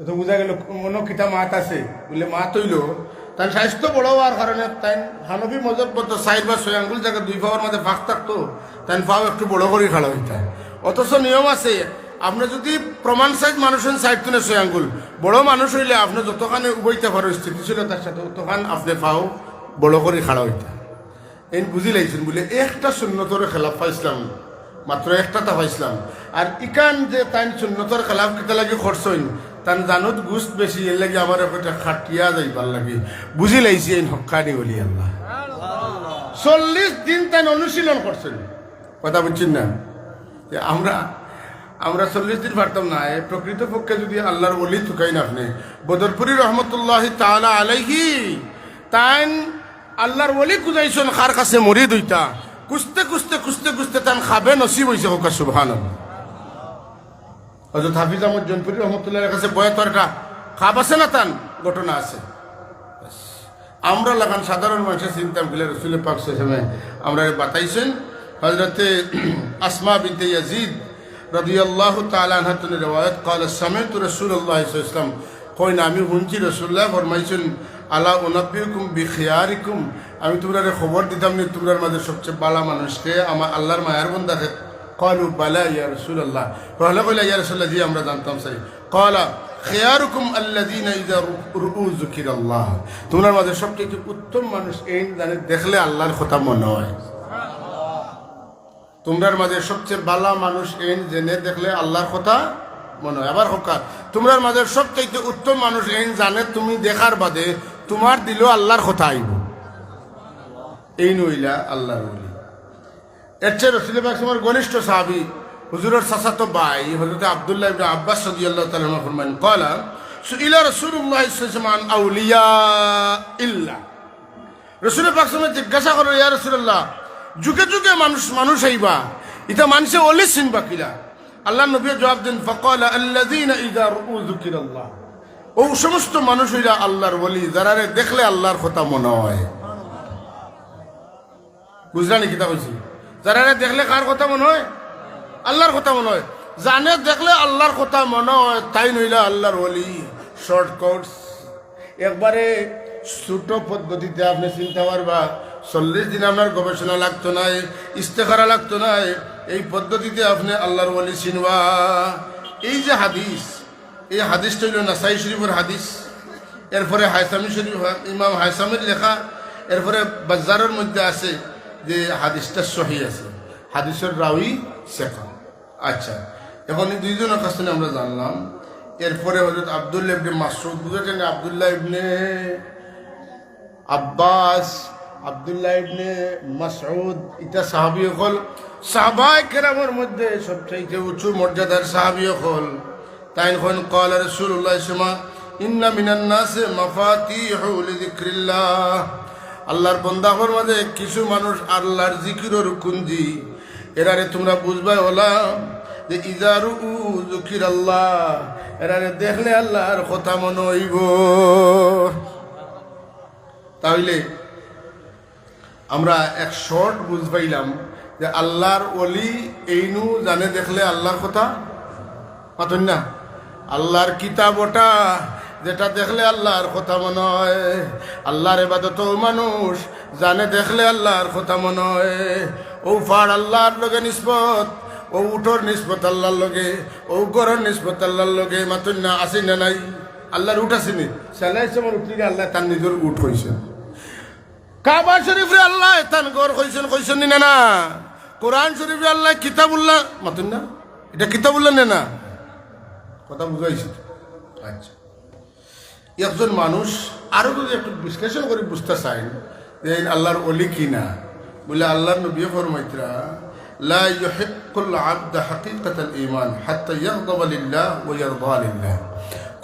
তো বুঝা গেল, মনো কিতা মাত আছে, বুলে মাত অইলো, তান স্বাস্থ্য বড় অওয়ার কারণে তাইন হানফি মজহবর মতো চাইর বা ছয় আঙ্গুল জাগাত দুই পাওর মাঝে ফাঁক থাকতো, তাইন পাও একটু বড় করি খাড়া অইতা। অথচ নিয়ম আছে, আপনে যদি প্রমাণ সাইজ মানুষ অইন চাইর থনে ছয় আঙ্গুল, বড় মানুষ অইলে আপনে যতখানে উবাইতা পারো স্থিতিশীলতার সাথে, অতখান আপনে পাও বড় করি খাড়া অইতা। এইন বুঝিলাইছইন বুলে একটা সুন্নতর খেলাফ পাইছলাম, মাত্র একটা তা পাইছলাম। আর ইখান যে তাইন সুন্নতর খেলাফ কিতা লাগি করছইন, তান জানুত গুস্ত বেশি, এর লাগি আমারে কইতা খাটিয়া যাইবার লাগি। বুঝিলাইছি এইন হক্কানি অলি আল্লাহ। চল্লিশ দিন তাইন অনুশীলন করছইন, কথা বুঝছইন না? যে আমরা আমরা চল্লিশ দিন পারতাম না। এ প্রকৃতপক্ষে যদি আল্লাহর ওলি তুকাইন আপনে, বদরপুরি রহমতুল্লাহি তাআলা আলাইহি, তাইন আল্লাহর ওলি খুজাইছইন কার কাছে? মুরিদ অইতা। খুজতে খুজতে খুজতে খুজতে তান খাবে নসিব অইছে, কউক্কা সুবহানাল্লাহ। হযরত হাফিজ আহমদ জৌনপুরি রহমতুল্লাহর কাছে বয়াত অওয়ার একটা খাব আছে না, তান ঘটনা আছে। আমরা লাখান সাধারণ মানষে চিনতাম কিলা, রসুল পাক সাল্লাল্লাহু আলাইহি ওয়াসাল্লামে আমরারে বাতাইছইন। হযরতে আসমা বিনতে ইয়াজিদ রাদিয়াল্লাহু তাআলা আনহা থনে রেওয়ায়াত, قال سمعت رسول الله صلى الله عليه وسلم, কইন, আমি হুনছি রাসুলুল্লায় ফরমাইছইন, ألا أنبئكم بخياركم, আমি তুমরারে খবর দিতাম নি তুমরার মাঝে সবচে ভালা মানুষ কে, আমার আল্লাহর মায়ার বন্দা কে? قالوا بلى يا رسول الله, তারা কইলা, ইয়া রাসুলুল্লাহ, জি, আমরা জানতাম চাই। قال خياركم الذين إذا رؤوا ذكر الله, তুমরার মাঝে সবচে উত্তম মানুষ এইন যানে দেখলে আল্লাহর কথা মনো অয়। তুমরার মাঝে সবচে ভালা মানুষ এইন যেনে দেখলে আল্লাহর কথা মনো অয়। আবার কউক্কা, তুমরার মাঝে সবচাইতে উত্তম মানুষ এইন যানে তুমি দেখার বাদে তুমার দিলো আল্লাহর কথা আইবো। এইন অইলা আল্লাহর ওলি। এর চেয়ে রসুল পাক সাল্লাল্লাহু আলাইহি ওয়াসাল্লামর ঘনিষ্ঠ সাহাবী, হুজুরর চাচাতো ভাই হযরত আব্দুল্লাহ ইবনে আব্বাস রাদিয়াল্লাহু তাআলা আনহু ফরমাইন, قال سئل رسول الله صلى الله عليه وسلم عن أولياء الله। রসুল পাক সাল্লাল্লাহু আলাইহি ওয়াসাল্লামে জিজ্ঞাসা করইন, ইয়া রাসুলুল্লাহ, যুগে যুগে মানুষ, মানুষ আইবা, ইতা মানষে ওলি চিনবা কিলা? আল্লাহর নবীয়ে জবাব দেইন, فقال الذين إذا رؤوا ذكر الله, অউ সমস্ত মানুষ অইলা আল্লাহর ওলি, যারারে দেখলে আল্লাহর কথা মনো অয়। বুঝলা নি কিতা কইছি? যারারে দেখলে কার কথা মনো অয়? আল্লাহর কথা মনো অয়। যানে দেখলে আল্লাহর কথা মনো অয়, তাইন অইলা আল্লাহর ওলি। Short course, একবারে ছোট পদ্ধতিতে আপনে চিনতা পারবা। চল্লিশ দিন আপনার গবেষণা লাগতো নায়, ইস্তেখারা লাগতো নায়। এই পদ্ধতিতে আপনে আল্লাহর ওলি চিনবা। এই যে হাদিস, এই হাদিসটা অইলো নাসাই শরীফর হাদিস, এরপরে হায়সামি শরীফ, ইমাম হায়সামির লেখা, এরপরে বাজ্জারর মধ্যে আছে যে হাদিসটা সহি আছে, হাদিসর রাউই সেকা। আচ্ছা, এখন এই দুইজনর কাছে আমরা জানলাম। এরপরে হযরত আব্দুল্লাহ ইবনে মাসউদ, বুঝছেন? আব্দুল্লাহ ইবনে আব্বাস, আব্দুল্লাহ ইবনে মাসউদ, ইতা সাহাবী অকল, সাহাবায়ে কেরামর মধ্যে সবচাইতে উঁচু মর্যাদার সাহাবী অকল। তাইন কইন, قال رسول الله صلى الله عليه وسلم إن من الناس مفاتيح لذكر الله। আল্লাহর বন্দাগণর মাঝে কিছু মানুষ আল্লাহর জিকিরর কুঞ্জি। এরারে তুমরা বুঝবায় অলা যে إذا رؤوا ذكر الله, এরারে দেখলে আল্লাহর কথা মনো অইবো। তাইলে আমরা এক short বুঝ পাইলাম যে আল্লাহর ওলি এইনউ যানে দেখলে আল্লাহর কথা, মাতইন না? আল্লাহর কিতাব ওটা, যেটা দেখলে আল্লাহর কথা মনো অয়। আল্লাহর ইবাদতো মানুষ যানে দেখলে আল্লাহর কথা মনো অয়। অউ পাড় আল্লাহর লগে নিসবত, অউ উটর নিসবত আল্লাহর লগে, অউ ঘরর নিসবত আল্লাহর লগে, মাতইন না, আছে না নাই? আল্লাহর উট আছে নি? সাল্লাল্লাহু আলাইহি ওয়াসাল্লামর উটরে আল্লায় তান নিজর উট কইছইন। কাবা শরীফরে আল্লায় তান ঘর কইছইন, কইছইন নি না, না? কোরআন শরীফরে আল্লায় কিতাবুল্লাহ, মাতইন না? ইটা কিতাবুল্লাহ নি না? কথা বুঝাইছি তো? আচ্ছা। একজন মানুষ আরো যদি একটু বিশ্লেষণ করি বুঝতা চাইন যে এইন আল্লাহর ওলি কি না, বুলে আল্লাহর নবীয়ে ফরমাইতরা, لا يحق العبد حقيقة الإيمان حتى يغضب لله ويرضى لله।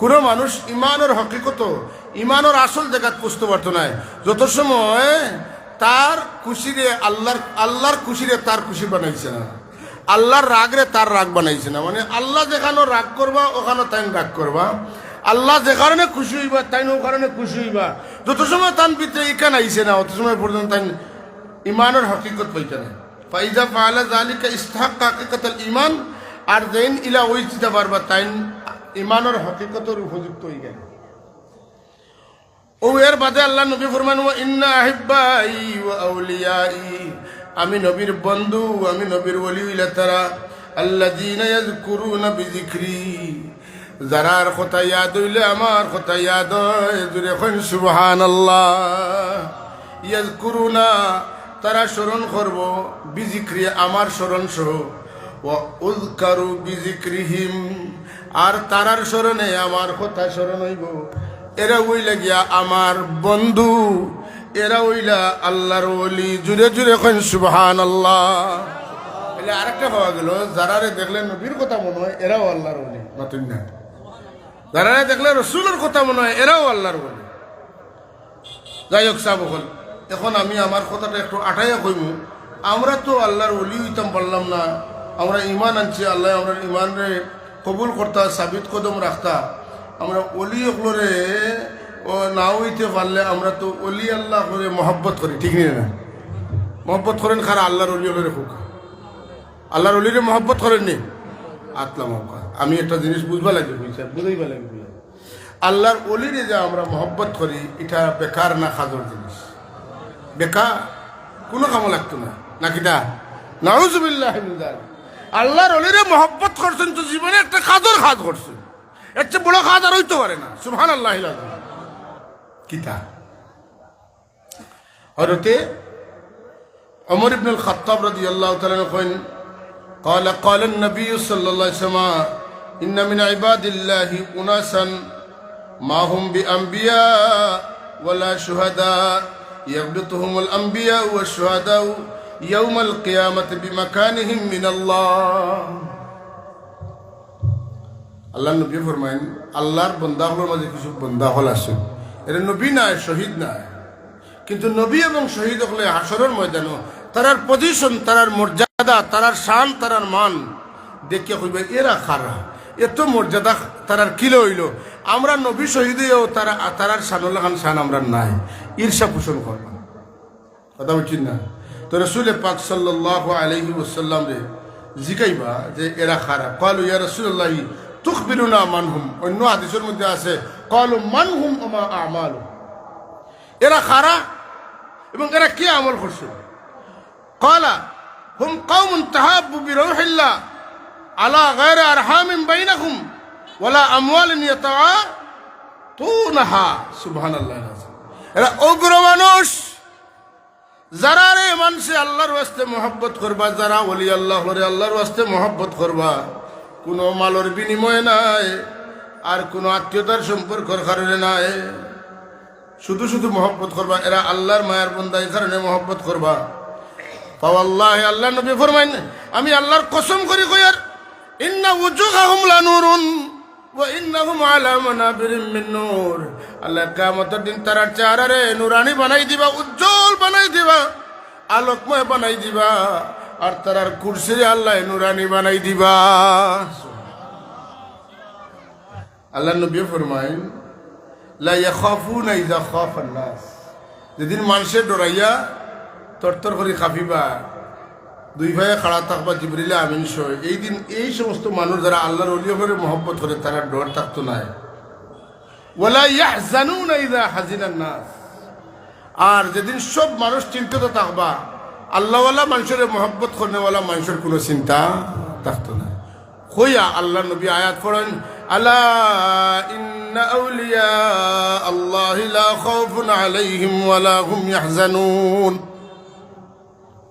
কোনো মানুষ ইমানর হকিকত, ইমানর আসল জাগাত পৌঁছতে পারতো নায়, যত সময় তার খুশিরে আল্লাহর, আল্লাহর খুশিরে তার খুশি বানাইছে না, আল্লাহর রাগরে তার রাগ বানাইছে না। মানে আল্লাহ যেখানো রাগ করবা, ওখানো তাইন রাগ করবা। আল্লাহ যে কারণে খুশি অইবা, তাইন অউ কারণে খুশি অইবা। যত সময় তান ভিতরে ইখান আইছে না, অত সময় পর্যন্ত তাইন ইমানর হকিকত পাইতা নায়। فإذا فعل ذلك استحق حقيقة الإيمان। আর যেইন ইলা অইযিতা পারবা, তাইন ইমানর হকিকতর উপযুক্ত অইগেলা। অউ এর বাদে আল্লাহর নবী ফরমাইন, وإن أحبائي وأوليائي, আমি নবীর বন্ধু, আমি নবীর ওলি অইলা তারা, الذين يذكرون بذكري, যারার কথা ইয়াদ অইলে আমার কথা ইয়াদ অয়। জোরে কইন সুবহানাল্লাহ। يذكرون, তারা স্মরণ করব বিজিক্রি, আমার স্মরণ সহ। ওয়া উযকারু বিজিক্রিহিম, আর তারার স্মরণে আমার কথা স্মরণ অইব। এরা অইলা গিয়া আমার বন্ধু, এরা অইলা আল্লাহর ওলি। জুরে জুরে কইন সুবহানাল্লাহ। তাইলে আরেকটা পাওয়া গেল, যারারে দেখলে নবীর কথা মনে হয়, এরাও আল্লাহর ওলি। মাতুন না। যারারে দেখলে রসুলের কথা মনে হয়, এরাও আল্লাহর ওলি। যাই হোক সাব অকল, এখন আমি আমার কথাটা একটু আটাইয়া কইমু। আমরা তো আল্লাহর ওলি অইতাম পারলাম না, আমরা ইমান আনছি, আল্লাহ আমরা ইমানরে কবুল করতা, সাবিত কদম রাখতা। আমরা ওলি অকলরে ও না অইতে পারলে আমরা তো ওলি আল্লাহ করে মহব্বত করি, ঠিক নি না? মহব্বত করেন কারা? আল্লাহর ওলি অকলরে। খুব আল্লাহর ওলিরে মহব্বত করেন নি? আতলা মহব্বত। আমি একটা জিনিস বুঝবা লাগে, বুঝছি, বুঝাইবা লাগে, বুঝছি। আল্লাহর ওলিরে যে আমরা মহব্বত করি, এটা বেকার না কাজর জিনিস? বেকার, কোনো কামো লাগতো না, না কিতা? নাউজুবিল্লাহ মিন যালিক। আল্লাহর ওলিরে মহব্বত করছেন তো জীবনে একটা কাজর কাজ করছেন, এর চেয়ে বড় কাজ আর অইতো পারে না। সুবহানাল্লাহ। কিতা? হযরতে ওমর ইবনুল খাত্তাব রাদিয়াল্লাহু তাআলা আনহু কইন, قال، قال النبي صلى الله عليه وسلم، إن من عباد الله أناسا ما هم بأنبياء ولا شهداء، يغبطهم الأنبياء والشهداء يوم القيامة بمكانهم من الله। আল্লাহর নবী ফরমাইন, আল্লাহর বন্দা অকলর মাঝে কিছু বন্দা অকল আছে, এরা নবী নায়, শহীদ নায়, কিন্তু নবী এবং শহীদ অকলে হাশরর ময়দানো তারার পজিশন, তারার মর্যাদা, তারার শান, তারার মান দেখিয়া কইবা, এরা কারা, এত মর্যাদা তারার কিলা অইলো? আমরা নবী শহীদেও তারা, তারার শানর লাখান শান আমরার নাই। ঈর্ষা পোষণ করবা। কথা বুঝছইন না? তো রসুলে পাক সাল্লাল্লাহু আলাইহি ওয়াসাল্লামরে জিগাইবা যে এরা কারা। قالوا يا رسول الله تخبرنا من هم। অন্য হাদিসর মধ্যে আছে, قالوا من هم وما أعمالهم। এরা কারা এবং এরা কি আমল করছে? قال هم قوم تحابوا بروح الله على غير أرحام بينهم ولا أموال يتعاطونها। সুবহানাল্লাহ। এরা অউগ্র মানুষ, যারারে মানষে আল্লাহর ওয়াস্তে মহব্বত করবা, যারা ওলি আল্লাহ অকলরে আল্লাহর ওয়াস্তে মহব্বত করবা, কোনো মালর বিনিময়ে নায়, আর কোনো আত্মীয়তার সম্পর্কর কারণে নায়, শুধু শুধু মহব্বত করবা, এরা আল্লাহর মায়ার বন্দা, এই কারণে মহব্বত করবা। ফাওয়াল্লাহি, আল্লাহর নবী ফরমাইন, আমি আল্লাহর কসম করি কইয়ার, إن وجوههم لنور وإنهم على منابر من نور। আল্লাহ কিয়ামতর দিন তারার চেহারারে নুরানি বানাই দিবা, উজ্জ্বল বানাই দিবা, আলোকময় বানাই দিবা, আর তারার কুরসিরে আল্লাহ নুরানি বানাই দিবা। আল্লাহর নবী ফরমাইন, لا يخافون إذا خاف الناس। যেদিন মানষে ডরাইয়া তরতর করি কাঁপিবা, দুই পায়ে খাড়া থাকবা জিবরিল আমিন সহ, এই দিন এই সমস্ত মানুষ যারা আল্লাহর ওলি অকলরে মহব্বত করে, তারার ডর থাকতো নায়। ولا يحزنون إذا حزن الناس। আর যেদিন সব মানুষ চিন্তিত থাকবা, আল্লাহওয়ালা মানষরে মহব্বত করনেওয়ালা মানষর কোনো চিন্তা থাকতো নায়। কইয়া আল্লাহর নবী আয়াত পড়ইন, ألا إن أولياء الله لا خوف عليهم ولا هم يحزنون।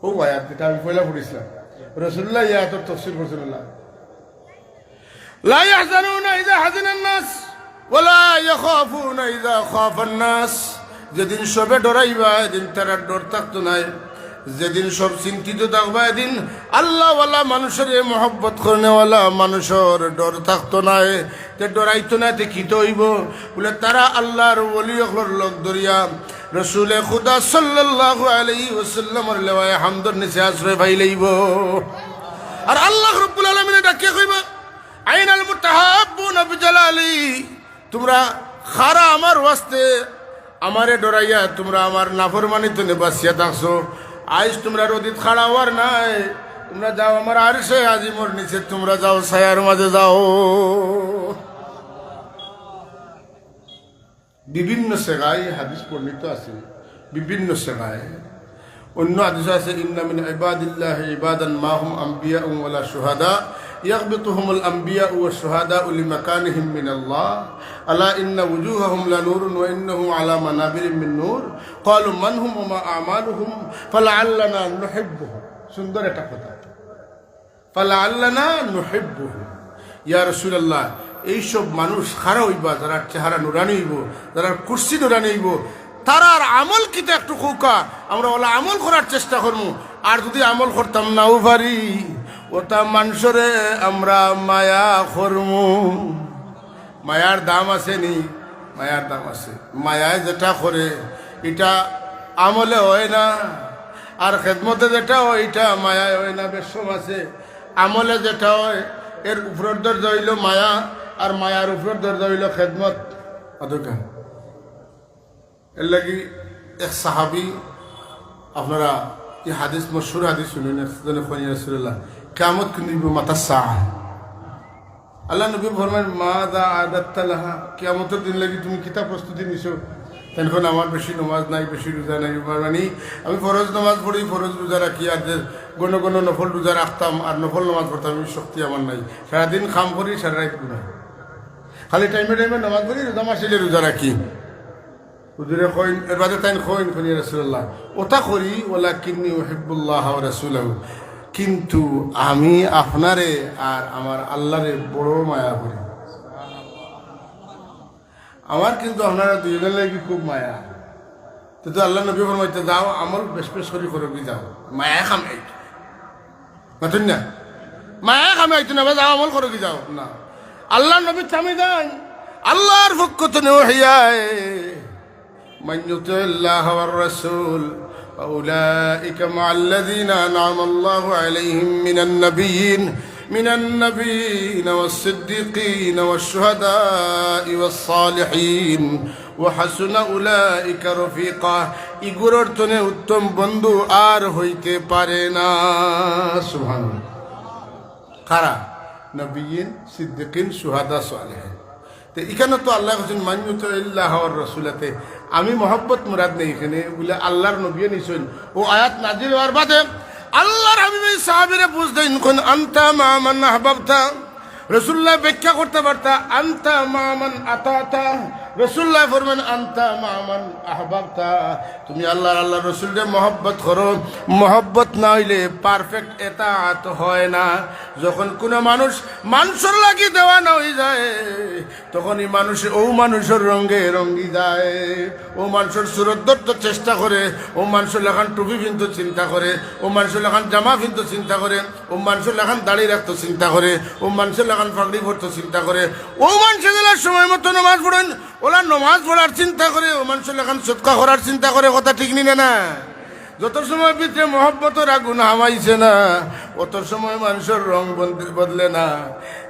অউ আয়াত যেটা আমি পয়লা পড়ছিলাম, রাসূলুল্লাহ এই আয়াতর তাফসীর করছইন। لا يحزنون إذا حزن الناس ولا يخافون إذا خاف الناس। যেদিন সবে ডরাইবা, এদিন তারার ডর থাকতো নায়। যেদিন সব চিন্তিত থাকবা, এদিন আল্লাহওয়ালা মানষরে মহব্বত করনেওয়ালা মানষর ডর থাকতো নায়। তে ডরাইতো নায়, তে কিতা অইবো? বলে, তারা আল্লাহর ওলি অকলর লগ ধরিয়া রসুলে খুদা সাল্লাল্লাহু আলাইহি ওয়াসাল্লামর লেওয়ায়ে হামদর নিচে আশ্রয় পাইলাইবো। আর আল্লাহ রাব্বুল আলামিনে ডাকিয়া কইবা, أين المتحابون بجلالي؟ তোমরা কারা আমার ওয়াস্তে, আমারে ডরাইয়া তোমরা আমার নাফরমানি তনে বাচিয়া থাকছো। আইজ তোমরা রদিত খাড়া অওয়ার নায়, তোমরা যাও আমার আরশে আজিমর নিচে, তোমরা যাও ছায়ার মাঝে যাও। বিভিন্ন সেগায় হাদিস বর্ণিত আছে, বিভিন্ন সেগায়। অন্য হাদিসে আছে, إن من عباد الله عبادا ما هم أنبياء ولا شهداء يغبطهم الأنبياء والشهداء لمكانهم من الله، ألا إن وجوههم لنور وإنهم على منابر من نور، قالوا من هم وما أعمالهم، فلعلنا نحبهم। সুন্দর একটা কথা। فلعلنا نحبهم। ইয়া রাসূলুল্লাহ, এইসব মানুষ কারা অইবা, যারার চেহারা নুরানি অইবো, যারার কুরসি নুরানি অইবো, তারার আমল কিতা একটু কউক্কা, আমরা অলা আমল করার চেষ্টা করমু। আর যুদি আমল করতাম নাও পারি, অতা মানষরে আমরা মায়া করমু। মায়ার দাম আছে নি? মায়ার দাম আছে। মায়ায় যেটা করে, ইটা আমলে অয় না, আর খেদমতে যেটা অয়, ইটা মায়ায় অয় না। বেশকম আছে, আমলে যেটা অয়, এর উপরর দরজা অইলো মায়া, আর মায়ার উপরর দরজা অইলো খেদমত। অতকা। এরলাগি এক সাহাবী, আপনারা ই হাদিস, মশহুর হাদিস হুনইন, একজনে কইন, "ইয়া রাসূলুল্লাহ, কিয়ামত কুনদিন অইবো, মাতা সাআ?" আল্লার নবী ফরমাইন, "মাযা আ'দাদতা লাহা?" কিয়ামতর দিন লাগি তুমি কিতা প্রস্তুতি নিছো? তাইন কইন, "আমার বেশি নমাজ নাই, বেশি রোজা নাই।" মানে, আমি ফরজ নমাজ পড়ি, ফরজ রোজা রাখি, আর যে ঘন ঘন নফল রোজা রাখতাম আর নফল নমাজ পড়তাম, ই শক্তি আমার নাই। সারাদিন কাম করি, সারা রাইত ঘুমাই। খালি টাইমে টাইমে নমাজ পড়ি, রোজা মাস আইলে রোজা রাখি। হুজুরে কইন, এর বাদে তাইন কইন, কইন, "ইয়া রাসূলুল্লাহ, অতা করি, ওয়ালাকিন্নী উহিব্বুল্লাহ ওয়া রাসূলাহু, কিন্তু আমি আপনারে আর আমার আল্লারে বড় মায়া করি। আমার কিন্তু আপনারা দুইজনর লাগি খুব মায়া।" তে তো আল্লার নবী ফরমাইতা, "যাও, আমল বেশ বেশ করি করো, কি যাও, মায়া কামাই।" মাতইন না? মায়া কামাইতা না, বা যাও আমল করো, কি যাও না। আল্লার নবী থামি যাইন, আল্লার পক্ষ থনে ওহী আয়, "মান ইউতি'ইল্লাহা ওয়ার রাসূল ফাউলাইকা মা'আল্লাযীনা আন'আমাল্লাহু আলাইহিম মিনান নাবিয়্যিন, মিনান নাবিয়্যিনা ওয়াস সিদ্দীকিনা ওয়াশ শুহাদাই ওয়াস সালিহিন।" "ওয়া হাসুনা উলাইকা রফিকা।" ইগুরর থনে উত্তম বন্ধু আর হইতে পারে না। সুবহানাল্লাহ। কারা? নবিয়্যিন, সিদ্দিকিন, শুহাদা, সালেহিন। তে ইখানো তো আল্লায় কইছইন, "মান ইউতি'ইল্লাহা ওয়ার রাসূলা।" তে আমি মহব্বত মুরাদ নেই ইখানো, বুলে আল্লার নবীয়ে নিছইন। অউ আয়াত নাজিল অওয়ার বাদে আল্লার হাবিবে সাহাবীরে বুঝ দেইন, কইন, "আনতা মা'আ মান আহবাবতা।" রাসূলুল্লায় ব্যাখ্যা করতা পারতা, "আনতা মা'আ মান আতা'তা।" রাসূলুল্লায় ফরমাইন, "আনতা মা'আ মান আহবাবতা।" তুমি আল্লার, আল্লার রাসূলরে মহব্বত করো, মহব্বত না অইলে perfect এতাআত হয় না। যখন কুনু মানুষ মানষর লাগি দেওয়ানা অইযায়, তখন ই মানুষ অউ মানষর রঙে রঙ্গি যায়। অউ মানষর সুরত ধরতো চেষ্টা করে, অউ মানষর লাখান টুপি পিনতো চিন্তা করে, অউ মানষর লাখান জামা পিনতো চিন্তা করে, অউ মানষর লাখান দাড়ি রাখতো চিন্তা করে, অউ মানষর লাখান পাগড়ি পরতো চিন্তা করে, অউ মানষে যেলা সময় মতো নমাজ পড়ইন, অউলা নমাজ পড়ার চিন্তা করে, অউ মানষর লাখান সদকা করার চিন্তা করে, কথা ঠিক নি না? যত সময় ভিতরে মহব্বতর আগুন হামাইছে না, অত সময় মানষর রং বদ-, বদলে না।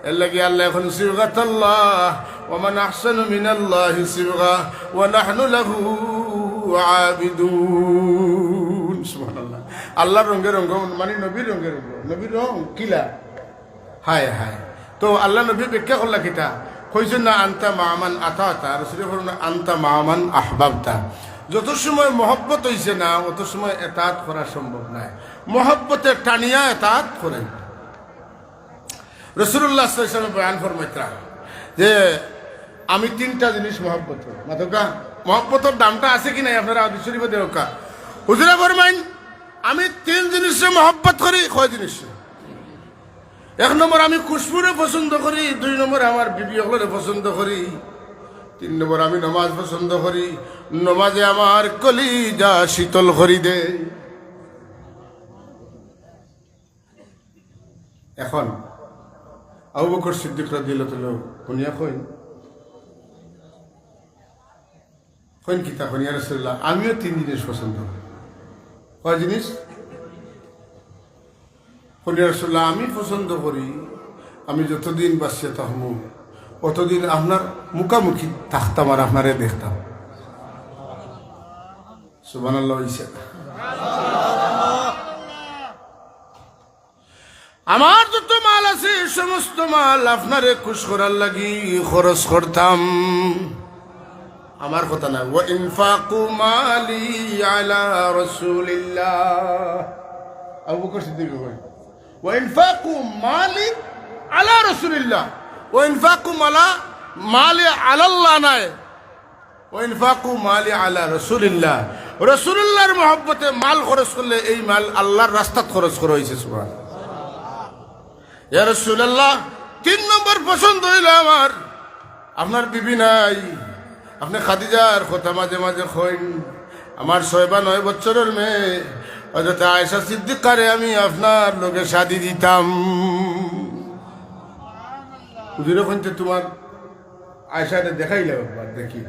এরলাগি আল্লায় কইন, "সিবগাতাল্লাহ, ওয়া মান আহসানু মিনাল্লাহি সিবগা, ওয়া নাহনু লাহু আবিদুন।" সুবহানাল্লাহ। আল্লার রঙে রঙ্গ, মানে নবীর রঙে রঙ্গ। নবীর রং কিলা? হায় হায়। তো আল্লার নবীয়ে ব্যাখ্যা করলা কিতা? কইছইন না, "আনতা মা'আ মান আতা'তা", রাসূলে কইলা না, "আনতা মা'আ মান আহবাবতা।" যত সময় মহব্বত অইছে না, অত সময় এতাআত করা সম্ভব নায়। মহব্বতে টানিয়া এতাআত করাইবা। রাসূলুল্লাহ সাল্লাল্লাহু আলাইহি ওয়াসাল্লাম বয়ান ফরমাইতরা যে, "আমি তিনটা জিনিস মহব্বত করি।" মাতউক্কা, মহব্বতর দামটা আছে কি নাই আপনারা হাদিস শরীফো দেখউক্কা। হুজুরে ফরমাইন, "আমি তিন জিনিসে মহব্বত করি।" কয় জিনিস? এক নম্বর, আমি খুশবুরে পছন্দ করি। দুই নম্বর, আমার বিবি অকলরে পছন্দ করি। তিন নম্বর, আমি নমাজ পছন্দ করি। নমাজে আমার কলিজা শীতল করি দেয়। এখন আবু বকর সিদ্দিক রাদিয়াল্লাহু তাআলা হুনিয়া কইন, কইন কিতা? কইন, "ইয়া রাসূলুল্লাহ, আমিও তিন জিনিস পছন্দ করি।" কয় জিনিস? কইন, "ইয়া রাসূলুল্লাহ, আমি পছন্দ করি, আমি যতদিন বাঁচিয়া থাকমু, অতদিন আপনার মুখামুখি থাকতাম আর আপনারে দেখতাম।" সুবহানাল্লাহ অইছে। আমার যত মাল আছে, সমস্ত মাল আপনারে খুশ করার লাগি খরচ করতাম। আমার কথা না, "ওয়া ইনফাকু মালি আলা রাসূলিল্লাহ।" আবু বকর সিদ্দিক কয়, "ওয়া ইনফাকু মালি আলা রাসূলিল্লাহ, ওয়া ইনফাকু মালা মালি আলাল্লাহ নায়, ওয়া ইনফাকু মালি আলা রাসূলিল্লাহ। রাসূলুল্লাহর মহব্বতে মাল খরচ করলে এই মাল আল্লাহর রাস্তাত খরচ করা অইছে। সুবহান। ইয়া রাসূলুল্লাহ, তিন নম্বর পছন্দ অইলো আমার, আপনার বিবি নাই, আপনে খাদিজার কথা মাঝে মাঝে কইন, আমার ছয় বা নয় বছরর মেয়ে হযরত আয়েশা সিদ্দিকারে আমি আপনার লগে শাদি দিতাম। হুজুরে কইন, "তে তুমার আয়েশারে দেখাইলাও একবার দেখি।"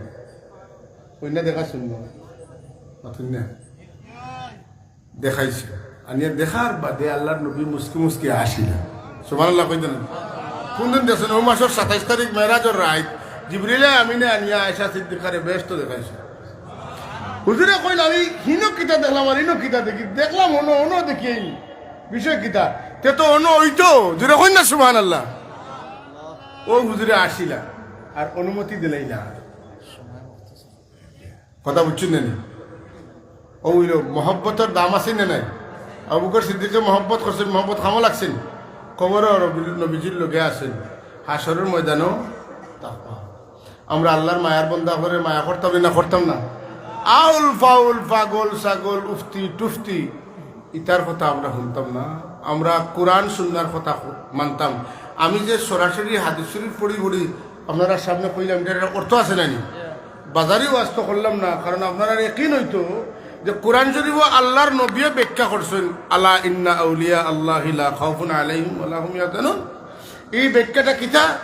কইন না, দেখাছইন না। মাতইন না। দেখাইছে। আনিয়া দেখার বাদে আল্লাহর নবী মুস্কি মুস্কি হাসিলা। সুবহানাল্লাহ কইতা না? কুনদিন দেখছইন? অউ মাসর সাতাইশ তারিখ মেরাজর রাইত জিবরিলে আমিনে আনিয়া আয়েশা সিদ্দিকারে বেহেস্ত দেখাইছে। হুজুরে কইন, "আমি হিনো কিতা দেখলাম আর ইনো কিতা দেখি? দেখলাম অনো, অনো দেখি এই বিষয় কিতা? তে তো অনো অইতো।" জুরে কইন না সুবহানাল্লাহ। অউ হুজুরে হাসিলা আর অনুমতি দিলাইলা। কথা বুঝছইন না নি? অউ অইলো, মহব্বতর দাম আছে না নাই? আবু বকর সিদ্দিকে মহব্বত করছইন, মহব্বত কামো লাগছইন। কবরো নবী-, নবীজির লগে আছইন, হাশরর ময়দানো তাকওয়া। আমরা আল্লাহর মায়ার বন্দা অকলরে মায়া করতাম না, করতাম না? আউল ফাউল, পাগল ছাগল, উফতি টুফতি, ইতার কথা আমরা হুনতাম না। আমরা কোরআন সুন্নাহর কথা হু-, মানতাম। আমি যে সরাসরি হাদিস শরীফ পড়ি পড়ি আপনারার সামনে কইলাম, ইটার একটা অর্থ আছে না নি? বাজারি ওয়াজ তো করলাম না, কারণ আপনারার একিন অইতো যে কোরআন শরীফও আল্লাহর নবীয়ে ব্যাখ্যা করছইন, "আলা ইন্না আউলিয়া আল্লাহি লা খাউফুন আলাইহিম ওয়া লা হুম ইয়াহজানুন।" এই ব্যাখ্যাটা কিতা,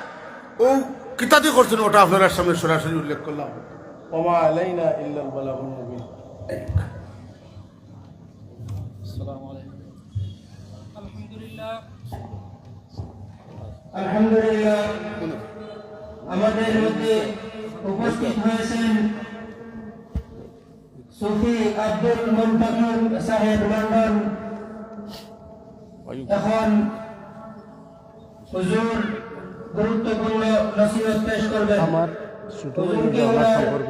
অউ কিতাদি করছইন, ওটা আপনারার সামনে সরাসরি উল্লেখ করলাম। ওয়া মা আলাইনা ইল্লাল বালাগুল মুবিন। আসসালামু আলাইকুম। আলহামদুলিল্লাহ। আলহামদুলিল্লাহ, আমাদের মধ্যে উপস্থিত হয়েছেন সুফি আব্দুল মুনতাকিম সাহেব লন্ডন। এখন হুজুর গুরুত্বপূর্ণ নসিহত পেশ করবেন। আমার ছোট হুজুরকে ভাইয়ের আমরা সম্পর্ক